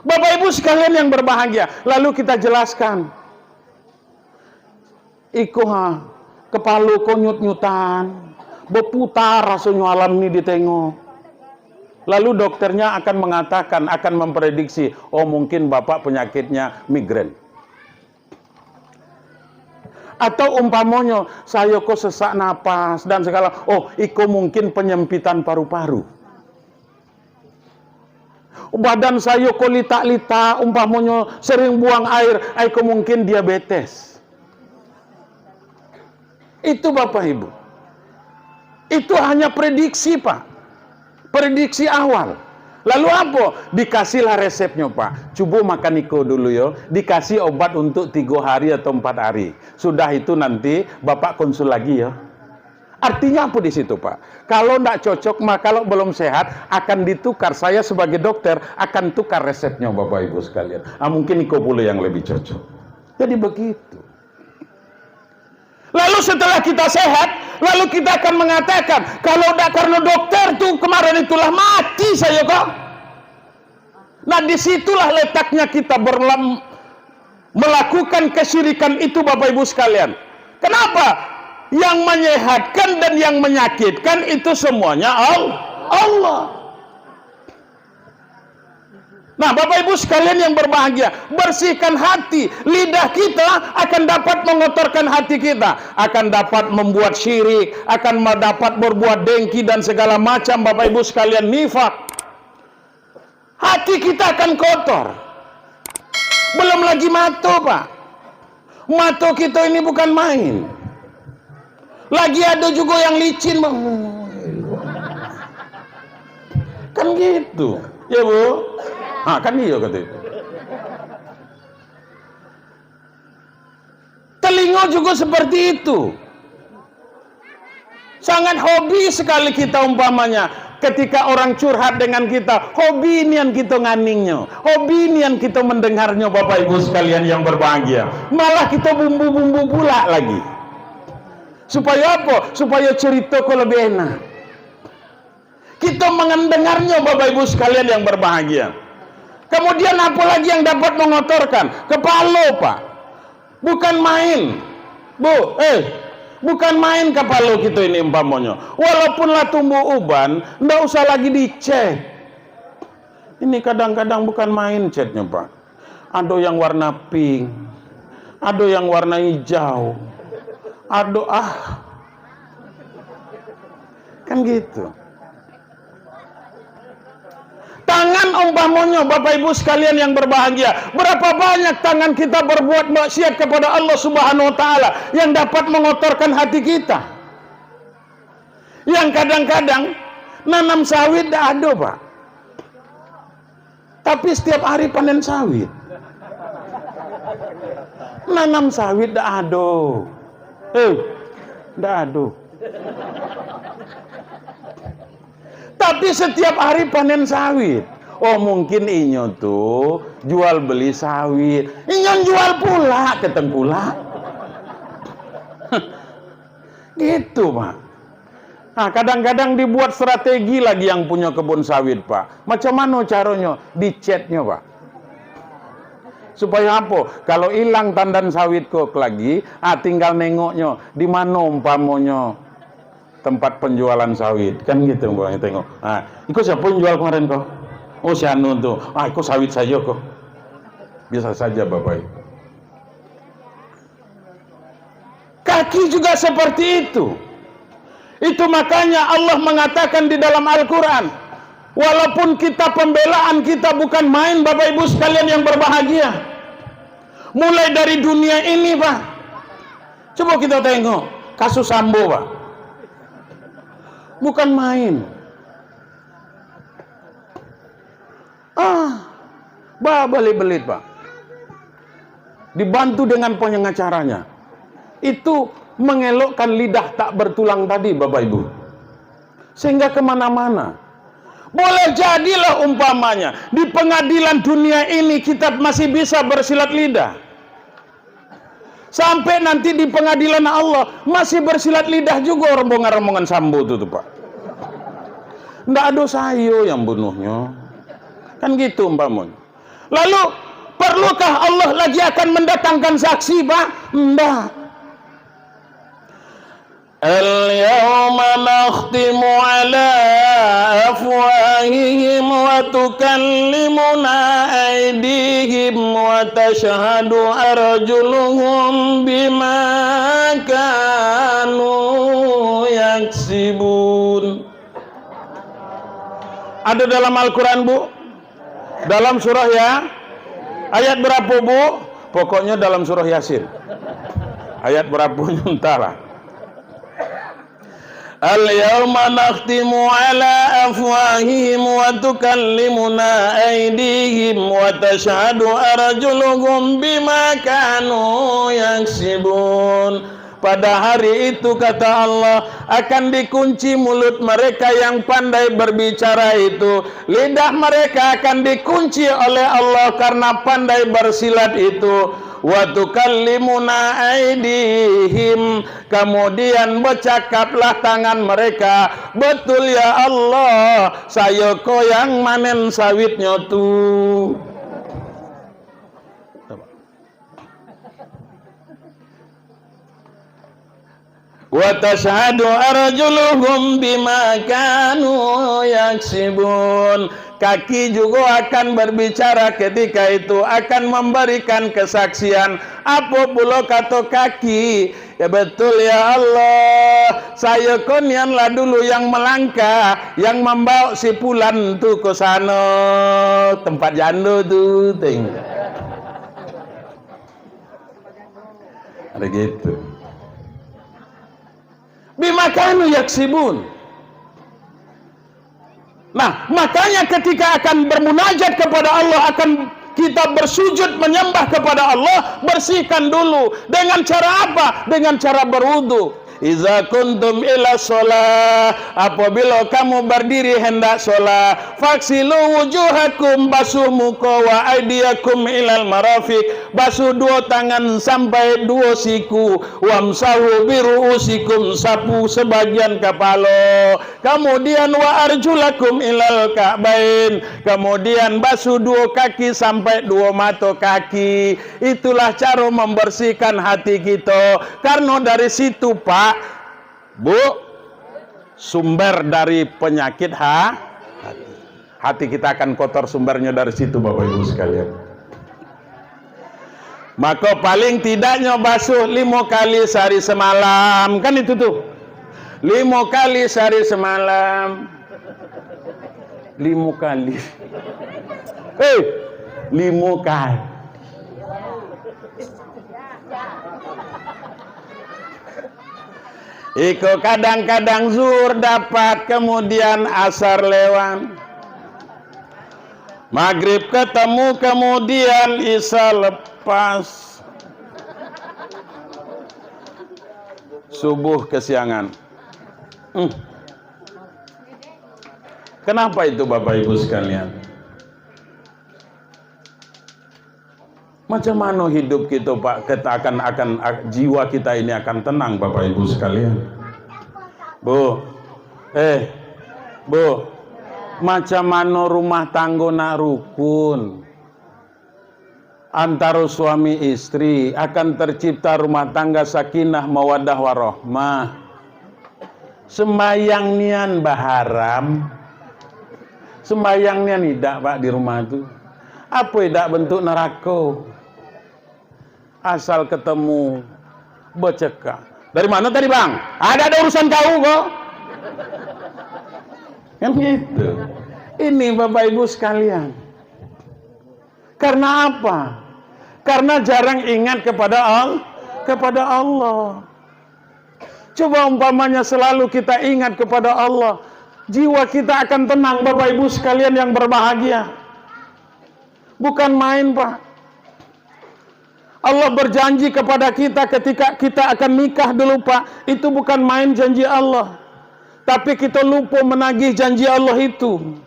Bapak Ibu sekalian yang berbahagia, lalu kita jelaskan. Iko ha, kepalo ko nyut-nyutan, berputar rasonyo alam ni ditengok. Lalu dokternya akan mengatakan, akan memprediksi, "Oh, mungkin Bapak penyakitnya migrain." Atau umpamonyo, "Sayo ko sesak napas dan segala, oh, iko mungkin penyempitan paru-paru." Badan sayo ko litak-litak, umpamonyo sering buang air, ai ko mungkin diabetes. Itu Bapak Ibu. Itu hanya prediksi, Pak. Prediksi awal. Lalu apo? Dikasihlah resepnyo, Pak. "Cubo makan iko dulu yo. Dikasih obat untuk tigo hari atau empat hari. Sudah itu nanti Bapak konsul lagi yo." Artinya apa di situ, Pak? Kalau ndak cocok, mah, kalau belum sehat, akan ditukar. Saya sebagai dokter akan tukar resepnya, Bapak Ibu sekalian. Ah, mungkin iko pula yang lebih cocok. Jadi begitu. Lalu setelah kita sehat, lalu kita akan mengatakan, "Kalau ndak karena dokter tu kemarin itulah mati saya kok." Nah, di situlah letaknya kita berlam-, melakukan kesyirikan itu, Bapak Ibu sekalian. Kenapa? Yang menyehatkan dan yang menyakitkan itu semuanya Al-, Allah. Nah, Bapak Ibu sekalian yang berbahagia, bersihkan hati. Lidah kita akan dapat mengotorkan hati kita, akan dapat membuat syirik, akan ma-, dapat berbuat dengki dan segala macam, Bapak Ibu sekalian, nifak. Hati kita akan kotor. Belum lagi mato, Pak. Mato kita ini bukan main. Lagi ada juga yang licin, Bang. Kan gitu. Ya, Bu? Ha, kan iyo kato itu. Telingo juga seperti itu. Sangat hobi sekali kita umpamanya, ketika orang curhat dengan kita, hobi nian kita nganingnyo, hobi nian kita mendengarnyo, Bapak Ibu sekalian yang berbahagia. Malah kita bumbu-bumbu pula lagi. Supaya apa? Supaya cerita ko lebih enak. Kita mendengarnya, Bapak Ibu sekalian yang berbahagia. Kemudian, apa lagi yang dapat mengotorkan? Kepala, Pak. Bukan main. Bu, eh, bukan main kepala kita ini umpamanya. Walaupun lah tumbuh uban, ndak usah lagi dicet. Ini kadang-kadang bukan main cetnya, Pak. Ado yang warna pink, ado yang warna hijau, ado, ah. Kan gitu. Tangan umpamonyo, Bapak Ibu sekalian yang berbahagia, berapa banyak tangan kita berbuat maksiat kepada Allah Subhanahu wa Ta'ala yang dapat mengotorkan hati kita? Yang kadang-kadang nanam sawit dak ado, Pak. Tapi setiap hari panen sawit. Nanam sawit dak ado. Eh, dak ado. Tapi setiap hari panen sawit. Oh, mungkin inyo tu jual beli sawit. Inyo jual pula ke tengkulak. Gitu, Pak. Nah, kadang-kadang dibuat strategi lagi yang punyo kebun sawit, Pak. Macam mano caronyo? Dicetnyo, Pak. Supayo apo? Kalau ilang tandan sawit ko lagi, ah, tinggal nengoknyo, di mano umpamonyo tempat penjualan sawit. Kan gitu, umpamonyo tengok. Ah, iko siapo yang jual kemarin ko? Oh, si anu tu. Ah, iko sawit sajo ko. Bisa saja, Bapak Ibu. Kaki juga seperti itu. Itu makanya Allah mengatakan di dalam Al-Quran, walaupun kita pembelaan kita bukan main, Bapak Ibu sekalian yang berbahagia. Mulai dari dunia ini, Pak. Coba kita tengok kasus Sambo, Pak. Bukan main. Ah, babelit-belit, Pak. Dibantu dengan pengacaranya. Itu mengelokkan lidah tak bertulang tadi, Bapak Ibu. Sehingga kemana-mana. Boleh jadilah umpamanya, di pengadilan dunia ini kita masih bisa bersilat lidah. Sampai nanti di pengadilan Allah, masih bersilat lidah juga rombongan-rombongan Sambo tu, tu, Pak. Ndak ado sayo yang bunuhnyo. Kan gitu umpamonyo. Lalu, perlukah Allah lagi akan mendatangkan saksi, Pak? Ndak. Al-yawma nakhtimu ala afwahihim wa tukallimuna aidihim wa tashhadu arjuluhum bima kanu yaksibun. Ada dalam Al-Quran, Bu? Dalam surah ya? Ayat berapa, Bu? Pokoknya dalam surah Yasin. Ayat berapa, entahlah. Al-yawma nakhtimu ala afwahihim wa tukallimuna aidihim wa tashhadu arjuluhum bima kanu yaksibun. Pada hari itu, kata Allah, akan dikunci mulut mereka yang pandai berbicara itu. Lidah mereka akan dikunci oleh Allah karena pandai bersilat itu. Wa tukallimuna aidihim. Kemudian bercakaplah tangan mereka. Betul, ya Allah, sayo ko yang manen sawitnyo tu. Wa tashhadu arjuluhum bima kanu yaksibun. Kaki juga akan berbicara ketika itu, akan memberikan kesaksian. Apo pulo kato kaki? Ya betul, ya Allah, sayo ko nian lah dulu yang melangkah, yang mambaok si pulan tu ka sano, tempat jando tu, tengok. Ada gitu. Bima kanu yaksibun. Nah, makanya ketika akan bermunajat kepada Allah, akan kita bersujud menyembah kepada Allah, bersihkan dulu. Dengan cara apa? Dengan cara berwudu. Iza kuntum ila sholah, apabila kamu berdiri hendak sholah, faksilu wujuhakum, basuh muka, wa aidiyakum ilal marafiq, basuh duo tangan sampai duo siku, wamsahu biru'usikum, sapu sebagian kapalo, kamudian wa arjulakum ilal ka'bain, kamudian basuh duo kaki sampai duo mato kaki. Itulah caro mambarsihkan hati kito. Karno dari situ, Pak, Bu, sumber dari panyakit ha-, hati. Hati kita akan kotor sumbernyo dari situ, Bapak Ibu sekalian. Mako, paling tidaknyo basuh limo kali sahari samalam. Kan itu tu. Limo kali sahari samalam. Limo kali. Eh, limo kali. Iko kadang-kadang zuhur dapat, kemudian asar lewat. Magrib ketemu, kemudian isya lepas. Subuh kesiangan. Hmm. Kenapa itu, Bapak Ibu sekalian? Macam mano hidup kito, Pak, kita akan, akan, a-, jiwa kita ini akan tenang, Bapak Ibu sekalian? Bu, eh, Bu, macam mano rumah tanggo nak rukun? Antaro suami istri akan tercipta rumah tangga sakinah, mawaddah, warahmah. Sembayang nian baharam. Sembayang nian idak, Pak, di rumah tu. Apo idak bentuk narako? Asal ketemu, becekak. "Dari mana tadi, Bang?" "Ada, ada urusan kau ko." Kan gitu. Ini, Bapak Ibu sekalian. Karena apa? Karena jarang ingat kepada Al-, kepada Allah. Coba umpamanya selalu kita ingat kepada Allah, jiwa kita akan tenang, Bapak Ibu sekalian yang berbahagia. Bukan main, Pak. Allah berjanji kepada kita ketika kita akan nikah dulu, Pak. Itu bukan main janji Allah. Tapi kita lupa menagih janji Allah itu.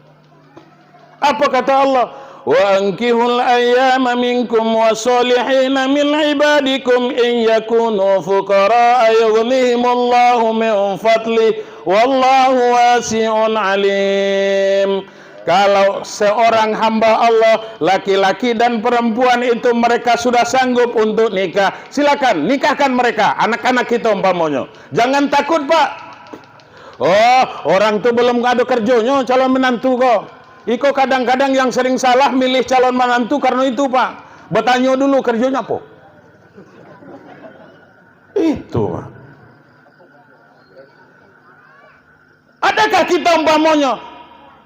Apa kata Allah? "Wa ankihul ayyama minkum wasolihina min ibadikum in yakunu fuqara'a yughnihimullahu min fadlih, wallahu wasi'un alim." Kalau seorang hamba Allah, laki-laki dan perempuan itu mereka sudah sanggup untuk nikah, silakan nikahkan mereka, anak-anak kita umpamonyo. Jangan takut, Pak. "Oh, orang tu belum ado kerjonyo, calon menantu ko." Iko kadang-kadang yang sering salah milih calon menantu karena itu, Pak. Bertanyo dulu kerjonyo apo. Itu, Pak. Adakah kita umpamonyo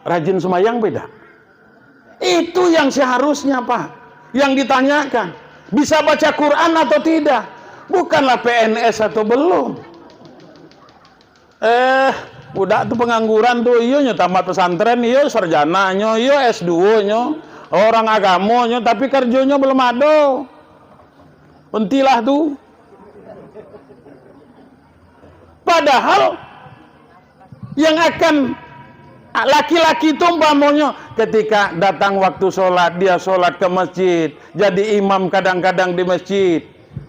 rajin sembahyang, beda? Itu yang seharusnya, Pak, yang ditanyakan. Bisa baca Quran atau tidak? Bukanlah P N S atau belum. Eh, budak tu pengangguran tu, iyo nyo tamat pesantren, iyo sarjananyo, iyo S dua nyo, orang agamonyo, tapi kerjonyo belum ado. Hentilah tu. Padahal yang akan laki-laki tu umpamonyo ketika datang waktu sholat, dia sholat ke masjid, jadi imam kadang-kadang di masjid.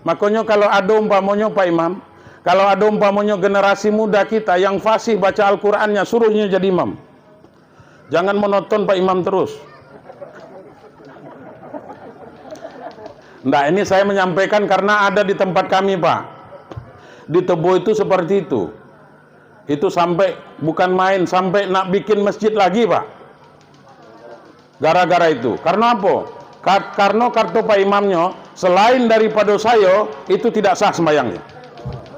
Makonyo kalau ado umpamonyo, Pak Imam, kalau ado umpamonyo generasi muda kita yang fasih baca Al-Qur'annya, suruhnyo jadi imam. Jangan monoton, Pak Imam, terus. Ndak, ini saya menyampaikan karena ada di tempat kami, Pak. Di Tebo itu seperti itu. Itu sampai, bukan main, sampai nak bikin masjid lagi, Pak. Gara-gara itu. Karena apa? Ka-, karena kato Pak Imamnyo, selain daripada sayo, itu tidak sah sembahyangnya.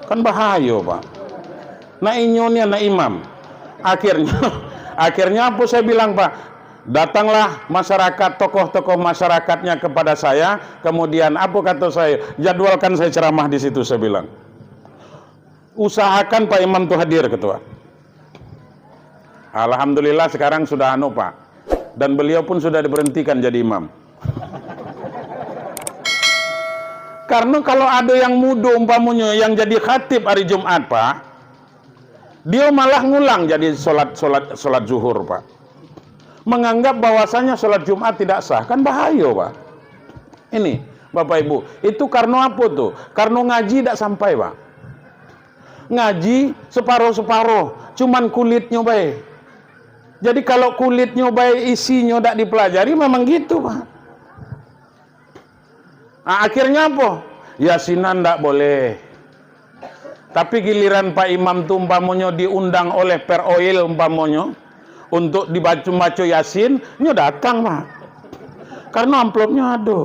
Kan bahayo, Pak. Nak inyo ni anak imam. Akhirnya, akhirnya apa saya bilang, Pak? Datanglah masyarakat, tokoh-tokoh masyarakatnya kepada saya, kemudian apa kata saya? "Jadwalkan saya ceramah di situ," saya bilang. "Usahakan Pak Imam tu hadir," ketua. Alhamdulillah, sekarang sudah anu, Pak. Dan beliau pun sudah diberhentikan jadi imam. Karena kalau ada yang mudo umpamonyo yang jadi khatib hari Jumat, Pak, dia malah ngulang jadi solat, solat, solat zuhur, Pak. Menganggap bahwasanya solat Jumat tidak sah, kan bahayo, Pak. Ini, Bapak Ibu, itu karena apa tu? Karena ngaji tidak sampai, Pak. Ngaji separoh-separoh, cuman kulitnyo bae. Jadi kalau kulitnyo bae, isinyo dak dipelajari, memang gitu, Pak. Nah, akhirnya apa? Yasinan dak boleh. Tapi giliran Pak Imam tu umpamonyo diundang oleh Peroil umpamonyo, untuk dibaco-baco Yasin, nyo datang, Pak. Karena amplopnyo ado.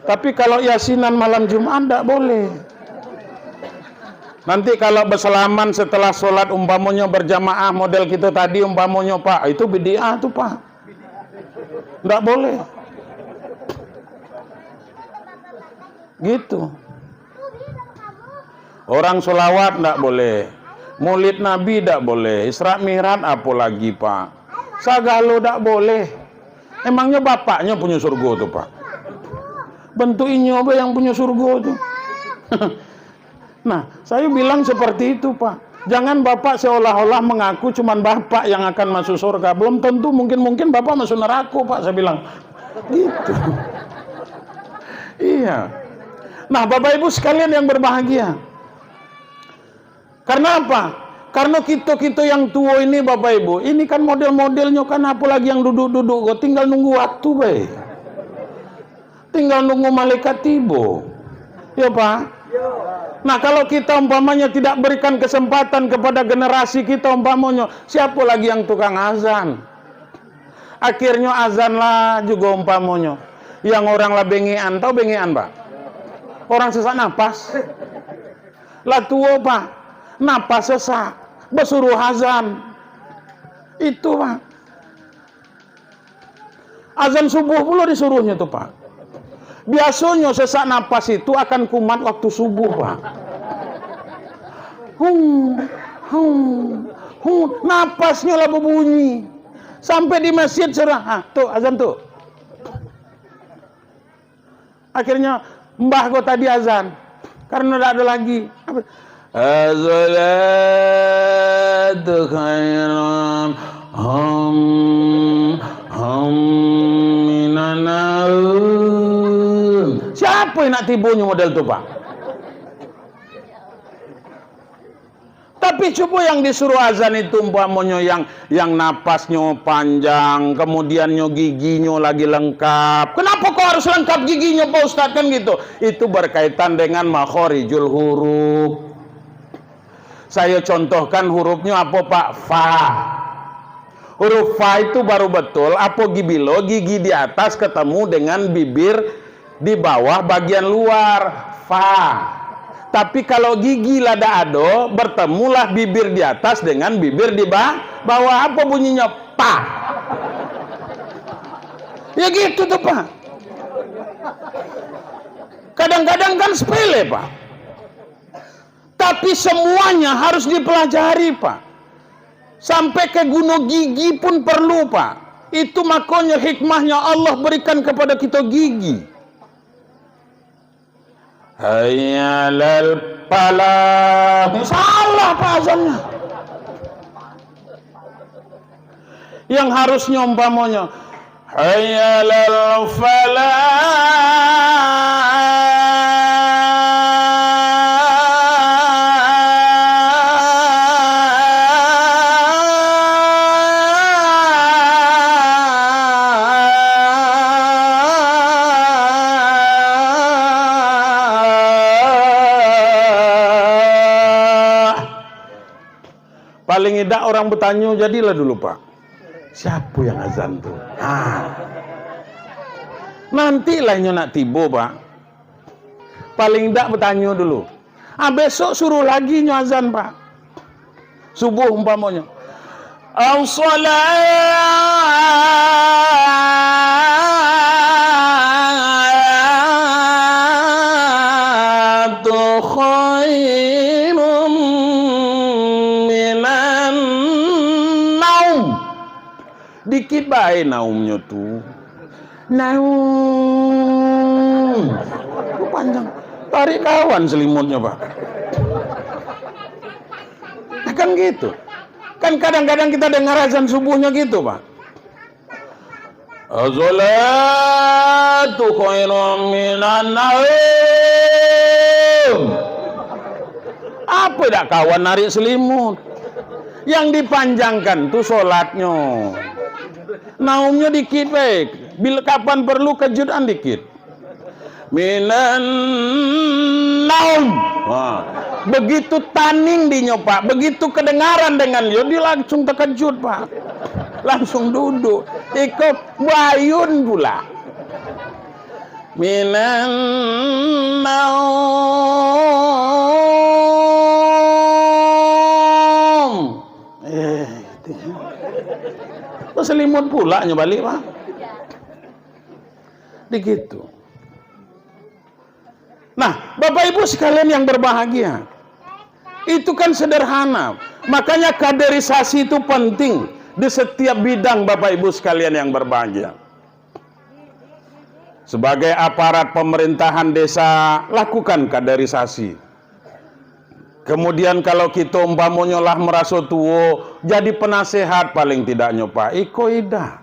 Tapi kalau yasinan malam Jumat, ndak boleh. Nanti kalau bersalaman setelah sholat, umpamonyo berjamaah model kita tadi, umpamonyo, Pak, itu bid'ah tu, Pak. Ndak boleh. Gitu. Orang sholawat ndak boleh. Maulid Nabi ndak boleh. Isra Mi'raj apo lagi, Pak? Sagalo ndak boleh. Emangnya bapaknya punyo surgo tu, Pak? Bentuk inyo apa yang punyo surgo tu? Nah, saya bilang seperti itu, Pak. Jangan Bapak seolah-olah mengaku cuman Bapak yang akan masuk surga. Belum tentu, mungkin-mungkin Bapak masuk neraka, Pak, saya bilang. Gitu. Iya. Nah, Bapak Ibu sekalian yang berbahagia. Karena apa? Karena kito-kito yang tuo ini, Bapak Ibu, ini kan model-modelnyo kan, apalagi yang duduk-duduk ko, tinggal nunggu waktu bae. Tinggal nunggu malaikat tibo. Ya, Pak? Nah, kalau kita umpamanya tidak berikan kesempatan kepada generasi kita, umpamonyo, siapa lagi yang tukang azan? Akhirnyo azan lah juga umpamonyo. Yang orang lah bengean, tahu bengean, Pak? Orang sesak napas. Lah tuo, Pak. Napas sesak. Basuruh azan. Itu, Pak. Azan subuh pulo disuruhnyo tu, Pak. Biasonyo sesak napas itu akan kumat waktu subuh, Pak. Hung, hung, hung. Napasnyo lah babunyi. Sampai di masjid surah, "Ah, tu, azan tu." Akhirnyo, mbah ko tadi azan. Karena ndak ado lagi. Apa? "As-salatu khairum, hum, hum, minan naum." Siapa yang nak tibonyo model tu, Pak? Tapi cubo yang disuruh azan itu, umpamonyo yang, yang napasnyo panjang, kemudiannyo giginyo lagi lengkap. Kenapa kok harus lengkap giginyo, Pak Ustadz, kan gitu? Itu berkaitan dengan makhorijul huruf. Saya contohkan hurufnyo apo, Pak? Fa. Huruf fa itu baru betul apo gi-, bilo gigi di atas ketemu dengan bibir di bawah bagian luar, fa. Tapi kalau gigi lah dak ado, bertemulah bibir di atas dengan bibir di ba-, bawah. Apa bunyinya? Pa. Ya gitu tu, Pak. Kadang-kadang kan sepele, Pak. Tapi semuanya harus dipelajari, Pak. Sampai ke guno gigi pun perlu, Pak. Itu makonyo hikmahnya Allah berikan kepada kita gigi. Hayya 'alal falah. Salah, Pak, azannya. Yang harusnya umpamonyo, "Hayya 'alal falah." Paling idak orang batanyo, "Jadilah dulu, Pak. Siapa yang azan tu?" Ha. Nantilah inyo nak tibo, Pak. Paling idak batanyo dulu. Ah, besok suruh lagi nyo azan, Pak. Subuh umpamonyo. As-salatu khairum minan naum. Dikit bae naumnyo tu. Naum. Panjang. Tarik kawan selimutnyo, Pak. Nah, kan gitu. Kan kadang-kadang kita dengar azan subuhnyo gitu, Pak. "As-salatu khairum minan naum." Apa dak kawan narik selimut? Yang dipanjangkan tu solatnyo. Naumnyo dikit bae. Bila kapan perlu kejutan dikit. Minan naum. Ha. Begitu taning dinyo, Pak, begitu kedengaran dengan yo, dia langsung terkejut, Pak. Langsung duduk. Iko bayun pula. Minan naum. Eh, itu. Selimut pula nyo balik, Pak. Begitu. Nah, Bapak Ibu sekalian yang berbahagia, itu kan sederhana. Makanya kaderisasi itu penting di setiap bidang, Bapak Ibu sekalian yang berbahagia. Sebagai aparat pemerintahan desa, lakukan kaderisasi. Kemudian kalau kito umpamonyo lah maraso tuo, jadi penasehat paling tidaknyo, Pak. Iko idak.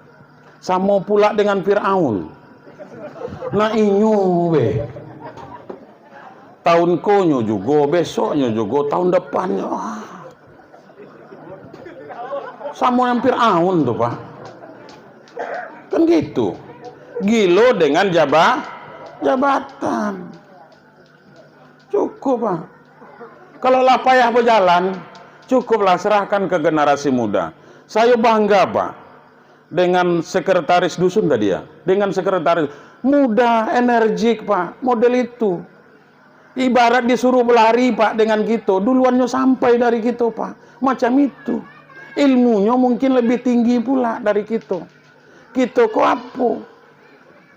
Samo pula dengan Firaun. Nah, inyo be. Tahun konyo jugo, besoknyo jugo, tahun depannyo. Ah. Samo yang Firaun tu, Pak. Kan gitu. Gilo dengan jaba-, jabatan. Cukup, Pak. Kalau lah payah bajalan, cukuplah serahkan ke generasi muda. Sayo bangga, Pak, dengan sekretaris dusun tadi, ya. Dengan sekretaris muda, energik, Pak, model itu. Ibarat disuruh berlari, Pak, dengan kito, duluannyo sampai dari kito, Pak. Macam itu. Ilmunyo mungkin lebih tinggi pula dari kito. Kito ko apo?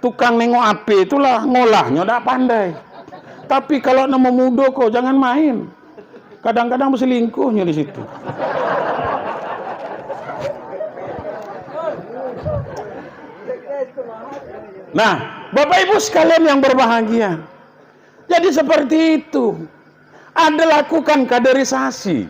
Tukang nengok H P tu lah, ngolahnyo dak pandai. Tapi kalau nan mudo ko, jangan main. Kadang-kadang berselingkuhnyo di situ. Nah, Bapak Ibu sekalian yang berbahagia, jadi seperti itu. Ada lakukan kaderisasi.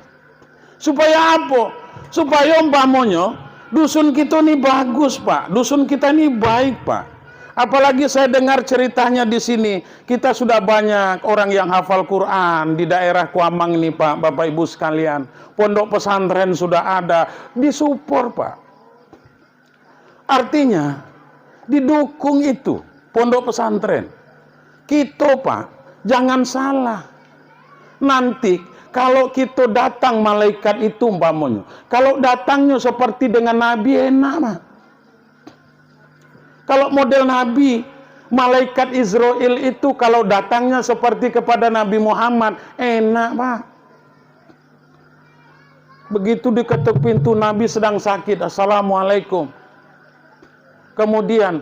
Supaya apo? Supaya umpamonyo, dusun kito ni bagus, Pak. Dusun kita ni baik, Pak. Apalagi saya dengar ceritanya di sini, kita sudah banyak orang yang hafal Quran di daerah Kuamang ni, Pak, Bapak Ibu sekalian. Pondok pesantren sudah ada, disupport, Pak. Artinya, didukung itu pondok pesantren. Kito, Pak, jangan salah. Nanti, kalau kito datang malaikat itu umpamonyo, kalau datangnyo seperti dengan Nabi, enak, Pak. Kalau model Nabi, malaikat Izrail itu kalau datangnya seperti kepada Nabi Muhammad, enak, Pak. Begitu diketuk pintu, Nabi sedang sakit. "Assalamualaikum." Kemudian,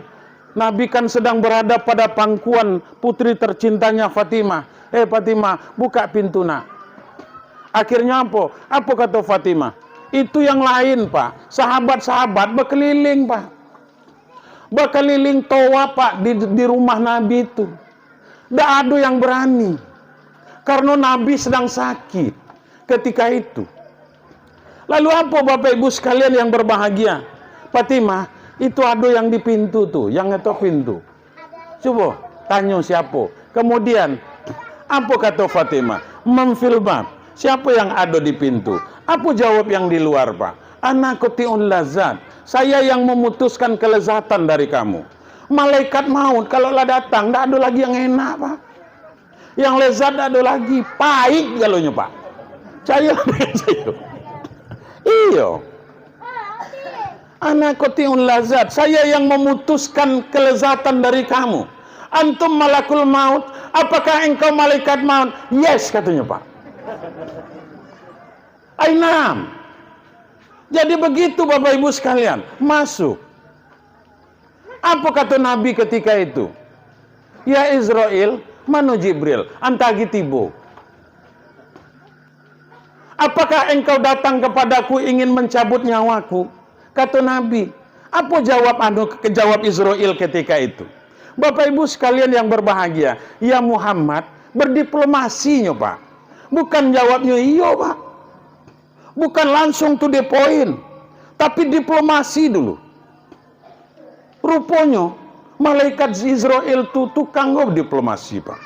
Nabi kan sedang berada pada pangkuan putri tercintanya Fatimah. "Eh, Fatimah, buka pintu, Nak." Akhirnya apo? Apo kato Fatimah? Itu yang lain, Pak. Sahabat-sahabat berkeliling, Pak. Bakaliling tawaf, Pak, di, di rumah Nabi itu. Ndak ado yang berani. Karena Nabi sedang sakit ketika itu. Lalu apo, Bapak Ibu sekalian yang berbahagia? Fatimah, itu ado yang di pintu tu, yang ngetok pintu. Cubo, tanyo siapo. Kemudian, apo kato Fatimah? "Man fil bab?" Siapo yang ado di pintu? Apo jawab yang di luar, Pak? "Ana qati'ul lazat." Saya yang memutuskan kelezatan dari kamu. Malaikat maut kalau lah datang, ndak ado lagi yang enak, Pak. Yang lezat ndak ado lagi, pahit galonyo, Pak. Cayo, cayo. Iyo. "Ana qati'ul lazat, saya yang memutuskan kelezatan dari kamu. Antum malakul maut, apakah engkau malaikat maut?" "Yes," katonyo, Pak. Ainam. Jadi begitu, Bapak Ibu sekalian, masuk. Apo kato Nabi ketika itu? "Ya Izrail, mano Jibril? Antagi tibo." "Apakah engkau datang kepadaku ingin mencabut nyawaku?" Kato Nabi. Apo jawab anu, jawab Izrail ketika itu? Bapak Ibu sekalian yang berbahagia, "Ya Muhammad," berdiplomasinyo, Pak. Bukan jawabnyo iyo, Pak. Bukan langsung to the point, tapi diplomasi dulu. Ruponyo, malaikat Izrail tu tukang diplomasi, Pak.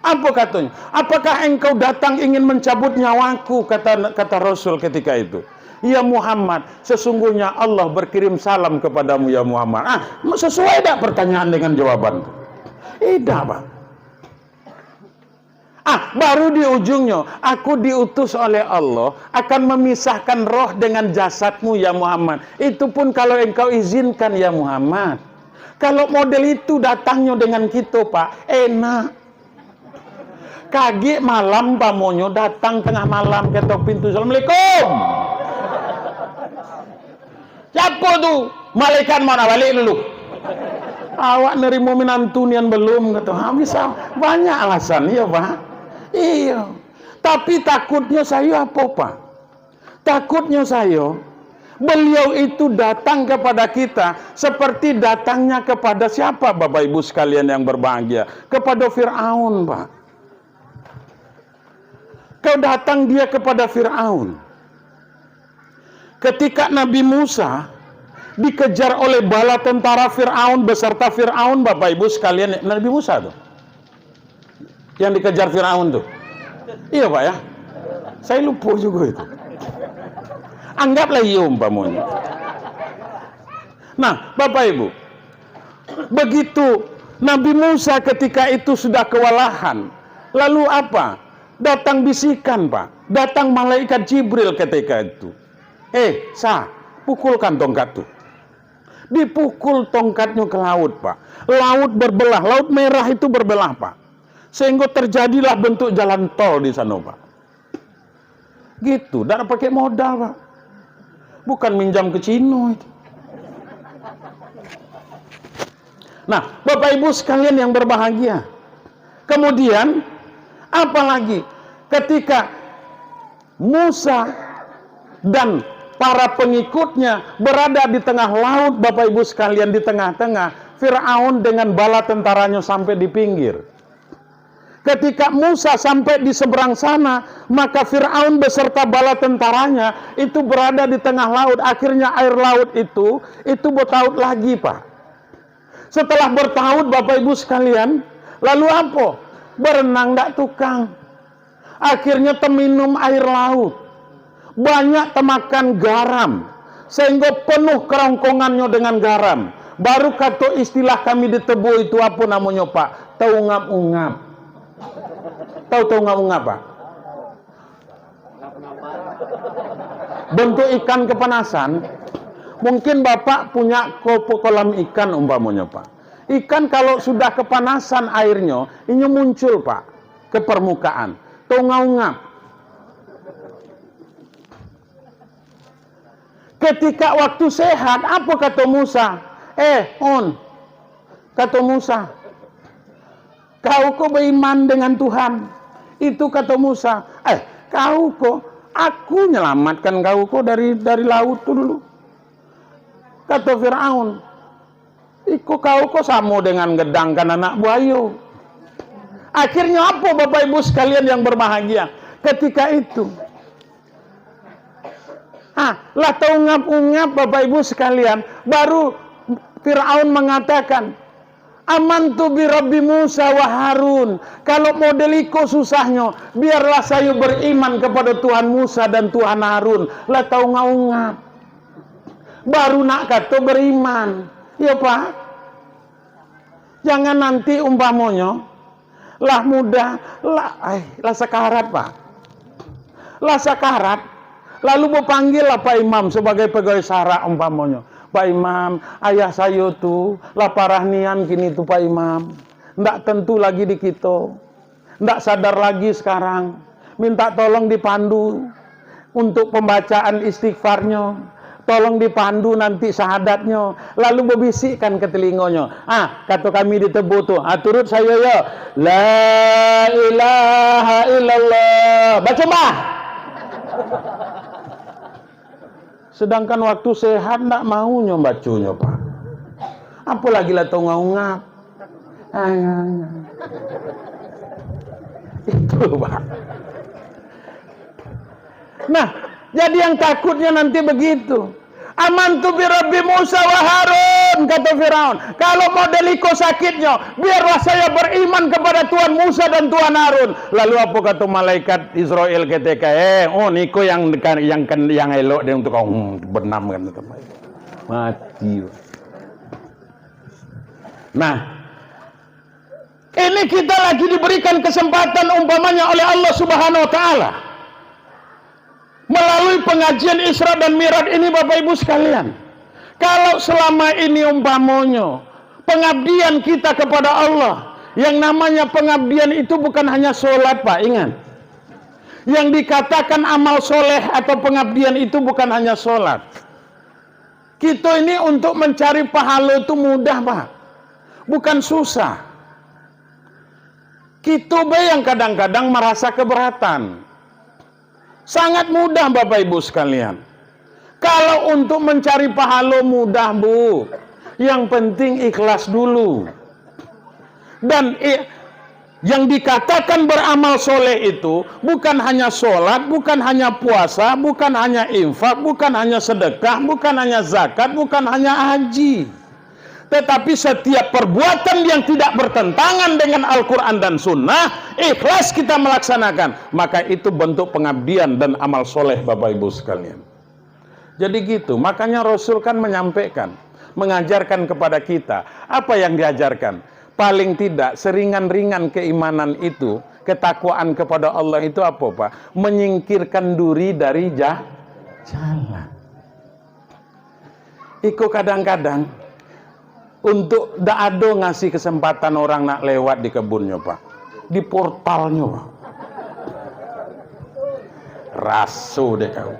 Apo katonyo? "Apakah engkau datang ingin mencabut nyawaku?" Kata, kata Rasul ketika itu. "Ya Muhammad, sesungguhnya Allah berkirim salam kepadamu, ya Muhammad." Ah, sesuai tak pertanyaan dengan jawaban tu? Tidak, Pak. Ah, baru di ujungnyo, "Aku diutus oleh Allah akan memisahkan roh dengan jasadmu, ya Muhammad. Itu pun kalau engkau izinkan, ya Muhammad." Kalau model itu datangnyo dengan kito, Pak, enak. Kagek malam pamonyo datang tengah malam, ketok pintu, "Assalamualaikum." "Siapo tu?" "Malaikat maut." "Nah, baliak dulu. Awak nerimo minantu nian belum?" Kato. Ha, bisa. Banyak alasan, iyo, Pak. Iyo. Tapi takutnyo sayo apo, Pak? Takutnyo sayo, beliau itu datang kepada kita seperti datangnya kepada siapa, Bapak Ibu sekalian yang berbahagia? Kepada Firaun, Pak. Kau datang dia kepada Firaun. Ketika Nabi Musa dikejar oleh bala tentara Firaun beserta Firaun, Bapak Ibu sekalian, Nabi Musa tu yang dikejar Firaun tu. Iya, Pak, ya? Saya lupa juga itu. Anggaplah iya umpamanya. Nah, Bapak Ibu, begitu Nabi Musa ketika itu sudah kewalahan, lalu apa? Datang bisikan, Pak. Datang malaikat Jibril ketika itu. "Eh, Sa, pukulkan tongkat tu." Dipukul tongkatnyo ke laut, Pak. Laut berbelah, Laut Merah itu berbelah, Pak. Sehingga terjadilah bentuk jalan tol di sana, Pak. Gitu, ndak pakai modal, Pak. Bukan minjam ke Cino itu. Nah, Bapak Ibu sekalian yang berbahagia. Kemudian, apalagi ketika Musa dan para pengikutnya berada di tengah laut, Bapak Ibu sekalian, di tengah-tengah, Firaun dengan bala tentaranya sampai di pinggir. Ketika Musa sampai di seberang sana, maka Firaun beserta bala tentaranya itu berada di tengah laut. Akhirnya air laut itu, itu bertaut lagi, Pak. Setelah bertaut, Bapak Ibu sekalian, lalu apa? Berenang dak tukang. Akhirnya teminum air laut. Banyak temakan garam, sehingga penuh kerongkongannyo dengan garam. Baru kato istilah kami di Tebo itu, apa namonyo, Pak? Taungap-ungap. Tahu taungap-ungap, Pak? Bentuk ikan kepanasan. Mungkin Bapak punya ko-, kolam ikan umpamonyo, Pak. Ikan kalau sudah kepanasan airnyo, inyo muncul, Pak, ke permukaan. Taungap-ungap. Ketika waktu sehat, apa kato Musa? "Eh, On," kato Musa, "kau ko beriman dengan Tuhan." Itu kato Musa, "Eh, kau ko, aku nyelamatkan kau ko dari, dari laut tu dulu." Kato Firaun, "Iko kau ko samo dengan gedang kan anak buayo." Akhirnya apa, Bapak Ibu sekalian yang berbahagia? Ketika itu, ah, lah taungap-ungap, Bapak Ibu sekalian, baru Firaun mengatakan, "Amantu bi Rabbi Musa wa Harun." Kalau model iko susahnyo, biarlah sayo beriman kepada Tuhan Musa dan Tuhan Harun. Lah taungap-ungap. Baru nak kato beriman. Iyo, Pak. Jangan nanti umpamonyo, lah mudah, lah, ai, lah sakarat, Pak. Lah sakarat, lalu bapanggialah Pak Imam sabagai pagawai sara umpamonyo. "Pak Imam, ayah sayo tu lah parah nian kini tu, Pak Imam. Ndak tentu lagi di kito. Ndak sadar lagi sekarang. Minta tolong dipandu untuk pembacaan istighfarnyo. Tolong dipandu nanti syahadatnyo. Lalu babisikkan ka talingonyo." Ah, kato kami di Tebo tu, ah, turut sayo yo. "La ilaha illallah." Baco, Mbah. Sedangkan waktu sehat ndak maunyo baconyo, Pak. Apolagi lah taungap-ungap. Itu, Pak. Nah, jadi yang takutnya nanti begitu. "Amantu bi Rabbi Musa wa Harun," kato Firaun. "Kalau model iko sakitnyo, biarlah saya beriman kepada Tuhan Musa dan Tuhan Harun." Lalu apa kato malaikat Israel ketika, "Eh, oh, niko yang, yang, yang elok deh untuk kau, hmm, benam kan." Mati. Nah, ini kita lagi diberikan kesempatan umpamanya oleh Allah Subhanahu wa Ta'ala. Melalui pengajian Isra dan Mi'raj ini, Bapak Ibu sekalian, kalau selama ini umpamonyo pengabdian kita kepada Allah, yang namanya pengabdian itu bukan hanya sholat, Pak, ingat. Yang dikatakan amal soleh atau pengabdian itu bukan hanya sholat. Kito ini untuk mencari pahalo tu mudah, Pak. Bukan susah. Kito be yang kadang-kadang merasa keberatan. Sangat mudah, Bapak Ibu sekalian. Kalau untuk mencari pahalo mudah, Bu. Yang penting ikhlas dulu. Dan i-, Yang dikatakan beramal soleh itu bukan hanya sholat, bukan hanya puasa, bukan hanya infak, bukan hanya sedekah, bukan hanya zakat, bukan hanya haji. Tetapi setiap perbuatan yang tidak bertentangan dengan Al-Quran dan Sunnah, ikhlas kita melaksanakan, maka itu bentuk pengabdian dan amal soleh, Bapak Ibu sekalian. Jadi gitu, makanya Rasul kan menyampaikan, mengajarkan kepada kita. Apa yang diajarkan? Paling tidak, seringan-ringan keimanan itu, ketakwaan kepada Allah itu apa, Pak? Menyingkirkan duri dari jah-, jalan. Iko kadang-kadang untuk dak ado ngasih kesempatan orang nak lewat di kebunnyo, Pak. Di portalnyo, Pak. Raso dek kau.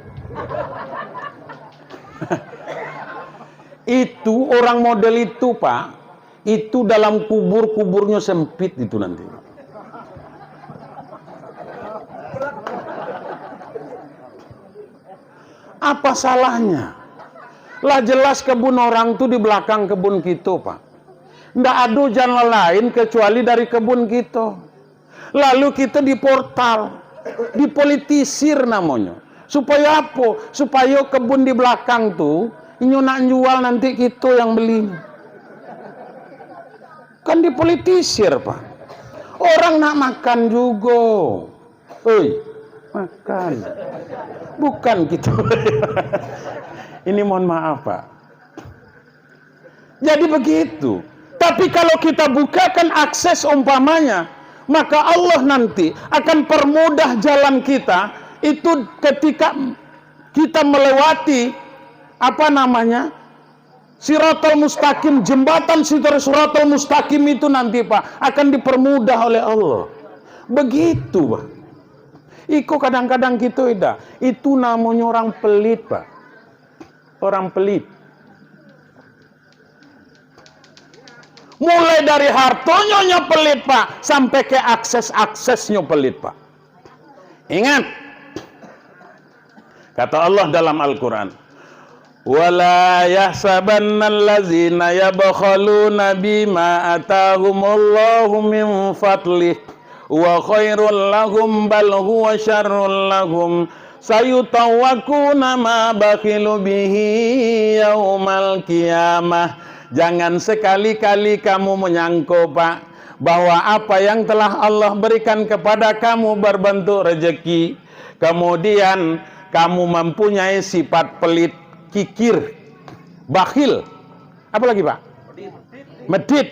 Itu orang model itu, Pak, itu dalam kubur, kuburnyo sempit itu nanti. Apa salahnya? Lah jelas kebun orang tu di belakang kebun kito, Pak. Ndak ado jalan lain kecuali dari kebun kito. Lalu kito di portal, dipolitisir namonyo. Supayo apo? Supayo kebun di belakang tu, inyo nak jual, nanti kito yang beli. Kan dipolitisir, Pak. Orang nak makan jugo. Oi, makan. Bukan gitu. Ini mohon maaf, Pak. Jadi begitu. Tapi kalau kita bukakan akses umpamanya, maka Allah nanti akan permudah jalan kita itu ketika kita melewati, apa namanya, Siratal Mustaqim, jembatan Siratal Mustaqim itu nanti, Pak, akan dipermudah oleh Allah. Begitu, Pak. Iko kadang-kadang kito idak. Itu namonyo orang pelit, Pak. Orang pelit. Mulai dari hartonyo nyo pelit, Pak, sampai ke akses-aksesnyo pelit, Pak. Ingat, kata Allah dalam Al-Quran, "Wala yahsabannal lazina yabkhaluna bima atahumullahu min fadlih, wa khairul lahum, bal huwa syarrul lahum, sayutawwakuna ma bakhilu bihi yaumal qiyamah." Jangan sekali-kali kamu menyangko, Pak, bahwa apa yang telah Allah berikan kepada kamu berbentuk rezeki, kemudian kamu mempunyai sifat pelit, kikir, bakhil. Apa lagi, Pak? Medit.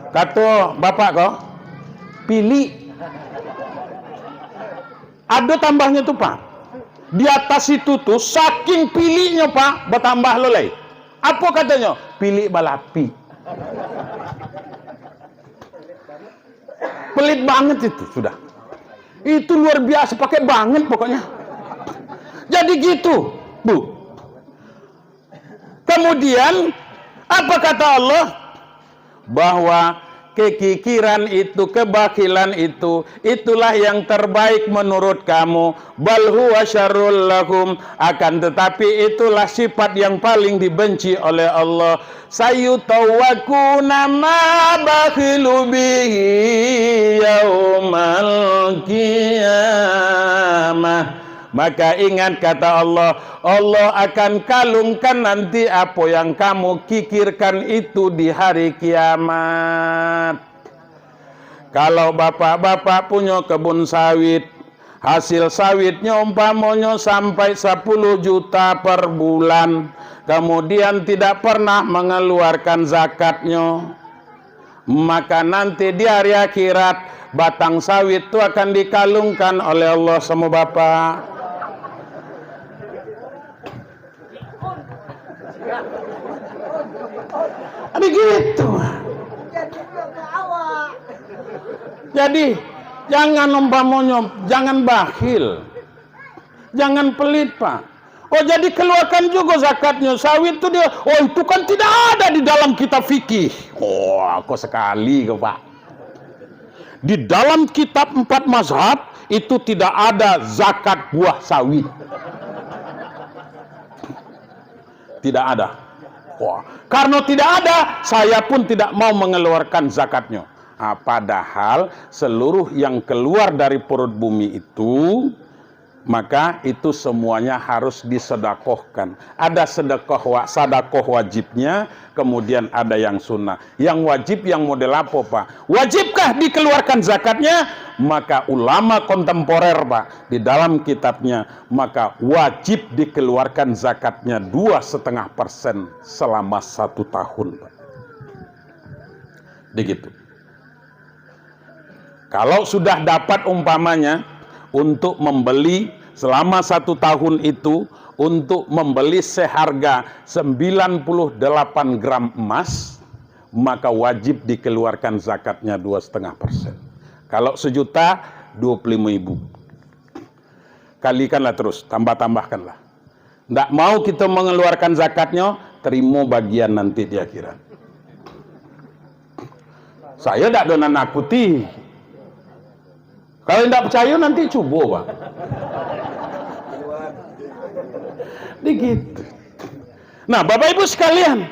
Kato bapak ko, pilik. Ado tambahnyo tu, Pak. Di atas itu tu, saking piliknyo, Pak, batambah lo lai. Apo katonyo? Pilik balapik. Pelit banget itu sudah. Itu luar biasa, pakai banget pokoknya. Jadi gitu, Bu. Kemudian, apa kata Allah? Bahwa kekikiran itu, kebakhilan itu, itulah yang terbaik menurut kamu. Bal huwa syarrul lahum, akan tetapi itulah sifat yang paling dibenci oleh Allah. Sayutawwakuna ma bakhilu bihi yaumal qiyamah. Maka ingat kata Allah, Allah akan kalungkan nanti apo yang kamu kikirkan itu di hari kiamat. Kalau bapak-bapak punyo kebun sawit, hasil sawitnyo umpamonyo sampai sapuluh juta per bulan, kemudian tidak pernah mengeluarkan zakatnyo, maka nanti di hari akhirat, batang sawit tu akan dikalungkan oleh Allah samo bapak. Begitu. Jadi, jangan umpamonyo, jangan bakhil. Jangan pelit, Pak. Oh, jadi keluarkan juga zakatnya. Sawit tu dia, oh, itu kan tidak ada di dalam kitab fikih. Oh, kok sekali ke, Pak. Di dalam kitab empat mazhab, itu tidak ada zakat buah sawit. Tidak ada. Wah, karena tidak ada, saya pun tidak mau mengeluarkan zakatnya. Ah, padahal seluruh yang keluar dari perut bumi itu, maka itu semuanya harus disedekahkan. Ada sedekah wa-, sadakah wajibnya, kemudian ada yang sunnah. Yang wajib yang model apa, Pak? Wajibkah dikeluarkan zakatnya? Maka ulama kontemporer, Pak, di dalam kitabnya, maka wajib dikeluarkan zakatnya dua setengah persen selama satu tahun, Pak. Begitu. Kalau sudah dapat umpamanya untuk membeli selama satu tahun itu, untuk membeli seharga sembilan puluh delapan gram emas, maka wajib dikeluarkan zakatnya dua setengah persen. Kalau sejuta, dua puluh lima ribu. Kalikanlah terus, tambah-tambahkanlah. Ndak mau kita mengeluarkan zakatnya, terima bagian nanti di akhirat. Saya ndak ada nakuti. Kalau ndak percaya, nanti cubo, Pak. Dikit. Nah, Bapak Ibu sekalian,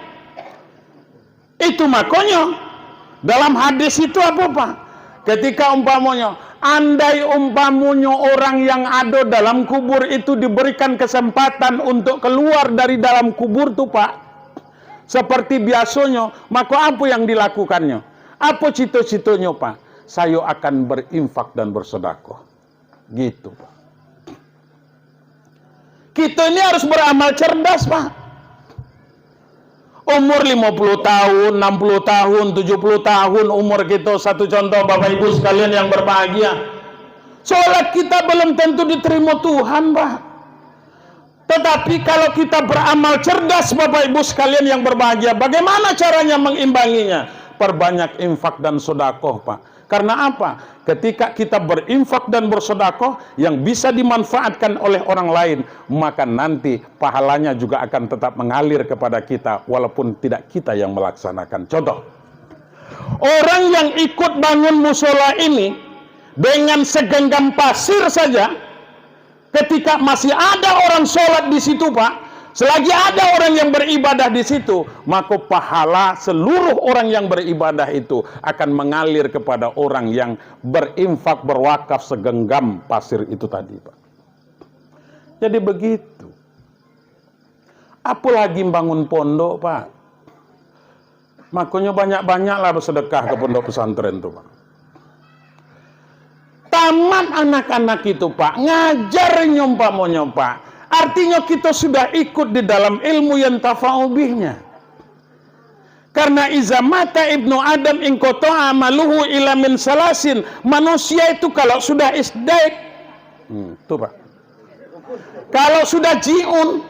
itu makonyo, dalam hadis itu apa, Pak? Ketika umpamonyo, andai umpamonyo orang yang ado dalam kubur itu diberikan kesempatan untuk keluar dari dalam kubur tu, Pak, seperti biasonyo, mako apo yang dilakukannyo? Apo cito-citonyo, Pak? Sayo akan berinfak dan bersedekah. Gitu, Pak. Kita ini harus beramal cerdas, Pak. Umur lima puluh tahun, enam puluh tahun, tujuh puluh tahun umur kita, satu contoh, Bapak Ibu sekalian yang berbahagia. Sholat kita belum tentu diterima Tuhan, Pak. Tetapi kalau kita beramal cerdas, Bapak Ibu sekalian yang berbahagia, bagaimana caranya mengimbanginya? Perbanyak infak dan sedekah, Pak. Karena apa? Ketika kita berinfak dan bersedekah yang bisa dimanfaatkan oleh orang lain, maka nanti pahalanya juga akan tetap mengalir kepada kita, walaupun tidak kita yang melaksanakan. Contoh, orang yang ikut bangun musola ini dengan segenggam pasir saja, ketika masih ada orang sholat di situ, Pak, selagi ada orang yang beribadah di situ, maka pahala seluruh orang yang beribadah itu akan mengalir kepada orang yang berinfak, berwakaf segenggam pasir itu tadi, Pak. Jadi begitu. Apolagi bangun pondok, Pak. Makonyo banyak-banyaklah bersedekah ke pondok pesantren tu, Pak. Tamat anak-anak itu, Pak, ngajar nyo umpamonyo, Pak. Artinyo kita sudah ikut di dalam ilmu yang tafa'ubihnya. Karena iza mata ibnu Adam inqata'a amaluhu illa min salasin. Manusia itu kalau sudah isdaik, hmm, tu, Pak. Kalau sudah jiun,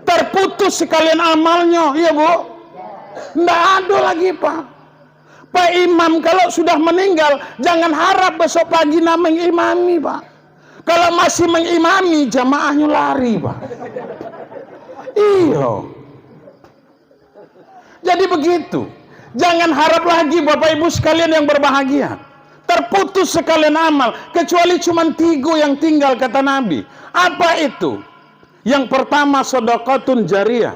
terputus sekalian amalnyo, iya, Bu? Ndak ada lagi, Pak. Pak Imam kalau sudah meninggal, jangan harap besok pagi nak mengimami, Pak. Kalau masih mengimami, jamaahnya lari, Pak. Iyo. Jadi begitu. Jangan harap lagi, Bapak Ibu sekalian yang berbahagia. Terputus sekalian amal, kecuali cuma tiga yang tinggal, kata Nabi. Apa itu? Yang pertama, sedekatun jariyah.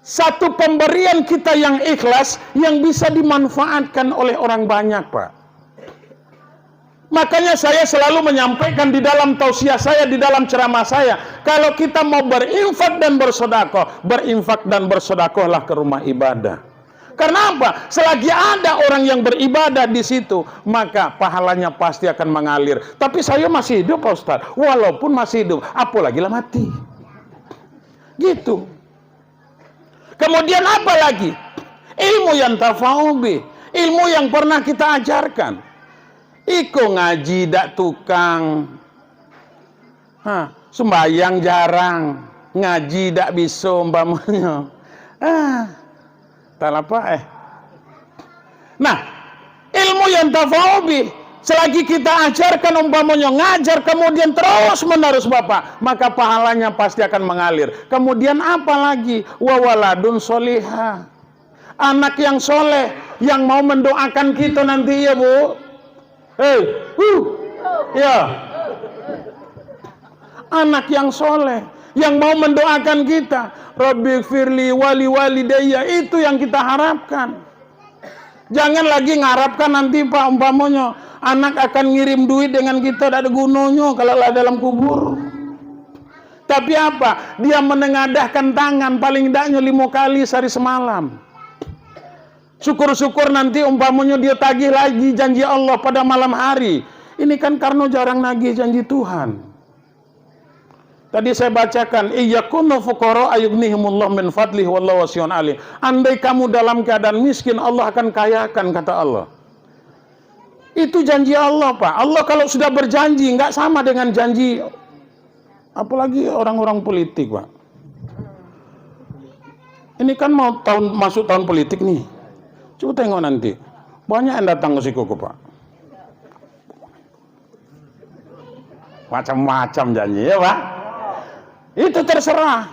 Satu pemberian kita yang ikhlas, yang bisa dimanfaatkan oleh orang banyak, Pak. Makanya saya selalu menyampaikan di dalam tausiah saya, di dalam ceramah saya, kalau kita mau berinfak dan bersedekah, berinfak dan bersedekahlah ke rumah ibadah. Karena apa? Selagi ada orang yang beribadah di situ, maka pahalanya pasti akan mengalir. Tapi saya masih hidup, Pak Ustaz. Walaupun masih hidup, apolagi lah mati. Gitu. Kemudian apa lagi? Ilmu yang tafa'ubih, ilmu yang pernah kita ajarkan. Iko ngaji dak tukang, ha, sumbayang jarang, ngaji dak bisa umpamonyo. Ah, tak apa, eh. Nah, ilmu yang tafa'ubih, selagi kita ajarkan umpamonyo ngajar, kemudian terus menerus, Bapak, maka pahalanya pasti akan mengalir. Kemudian apa lagi? Wa waladun soliha. Anak yang soleh, yang mau mendoakan kita nanti, ya, Bu. Hei, uh, ya. Anak yang soleh, yang mau mendoakan kita. Rabbi firli wali walidayya, itu yang kita harapkan. Jangan lagi ngarapkan nanti, Pak, umpamonyo anak akan ngirim duit dengan kita, dak ada gunonyo kalau lah dalam kubur. Tapi apa? Dia menengadahkan tangan paling tidaknyo limo kali sehari semalam. Syukur-syukur nanti umpamonyo dia tagih lagi janji Allah pada malam hari. Ini kan karena jarang nagih janji Tuhan. Tadi saya bacakan, "Iyakunu fuqara ayughnihimullah min fadlih wallahu wasi'un alim." Andai kamu dalam keadaan miskin, Allah akan kayakan, kata Allah. Itu janji Allah, Pak. Allah kalau sudah berjanji, nggak sama dengan janji, apalagi orang-orang politik, Pak. Ini kan mau tahun, masuk tahun politik nih. Coba tengok nanti. Banyak yang datang ke siku, Pak. Macam-macam janji, ya, Pak? Itu terserah.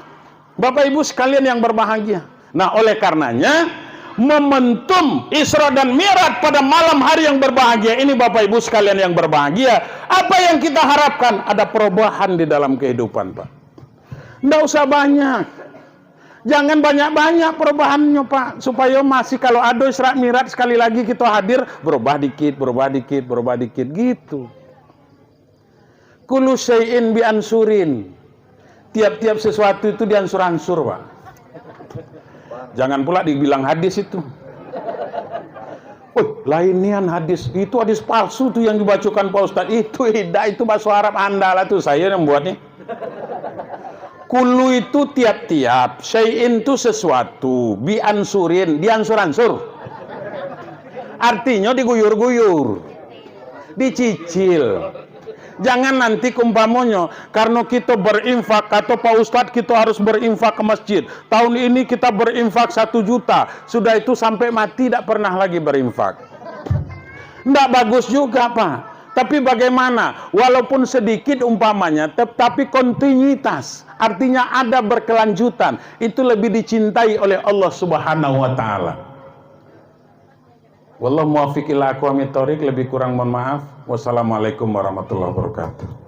Bapak Ibu sekalian yang berbahagia. Nah, oleh karenanya, momentum Isra dan Mi'raj pada malam hari yang berbahagia ini, Bapak Ibu sekalian yang berbahagia, apa yang kita harapkan? Ada perubahan di dalam kehidupan, Pak. Ndak usah banyak. Jangan banyak-banyak perubahannyo, Pak. Supaya masih kalau ado Isra Mi'raj sekali lagi kita hadir, berubah dikit, berubah dikit, berubah dikit, gitu. Kullu syai'in bi ansurin. Tiap-tiap sesuatu itu diansur-ansur, Pak. Jangan pula dibilang hadis itu. Wih, lain nian hadis. Itu hadis palsu tu yang dibacokan Pak Ustaz. Itu idak, itu bahasa Arab anda lah tu. Saya yang buatnya. Kullu itu tiap-tiap. Syai'in tu sesuatu. Bi ansurin. Diansur-ansur. Artinyo diguyur-guyur. Dicicil. Jangan nanti umpamonyo, karena kita berinfak, kata Pak Ustadz, kita harus berinfak ke masjid. Tahun ini kita berinfak satu juta, sudah itu sampai mati tidak pernah lagi berinfak. Ndak bagus juga, Pak. Tapi bagaimana? Walaupun sedikit umpamanya, tetapi kontinuitas. Artinya ada berkelanjutan. Itu lebih dicintai oleh Allah Subhanahu wa Ta'ala. Wallahu muwaffiq ila aqwamit thoriq, lebih kurang mohon maaf. Wassalamualaikum warahmatullahi wabarakatuh.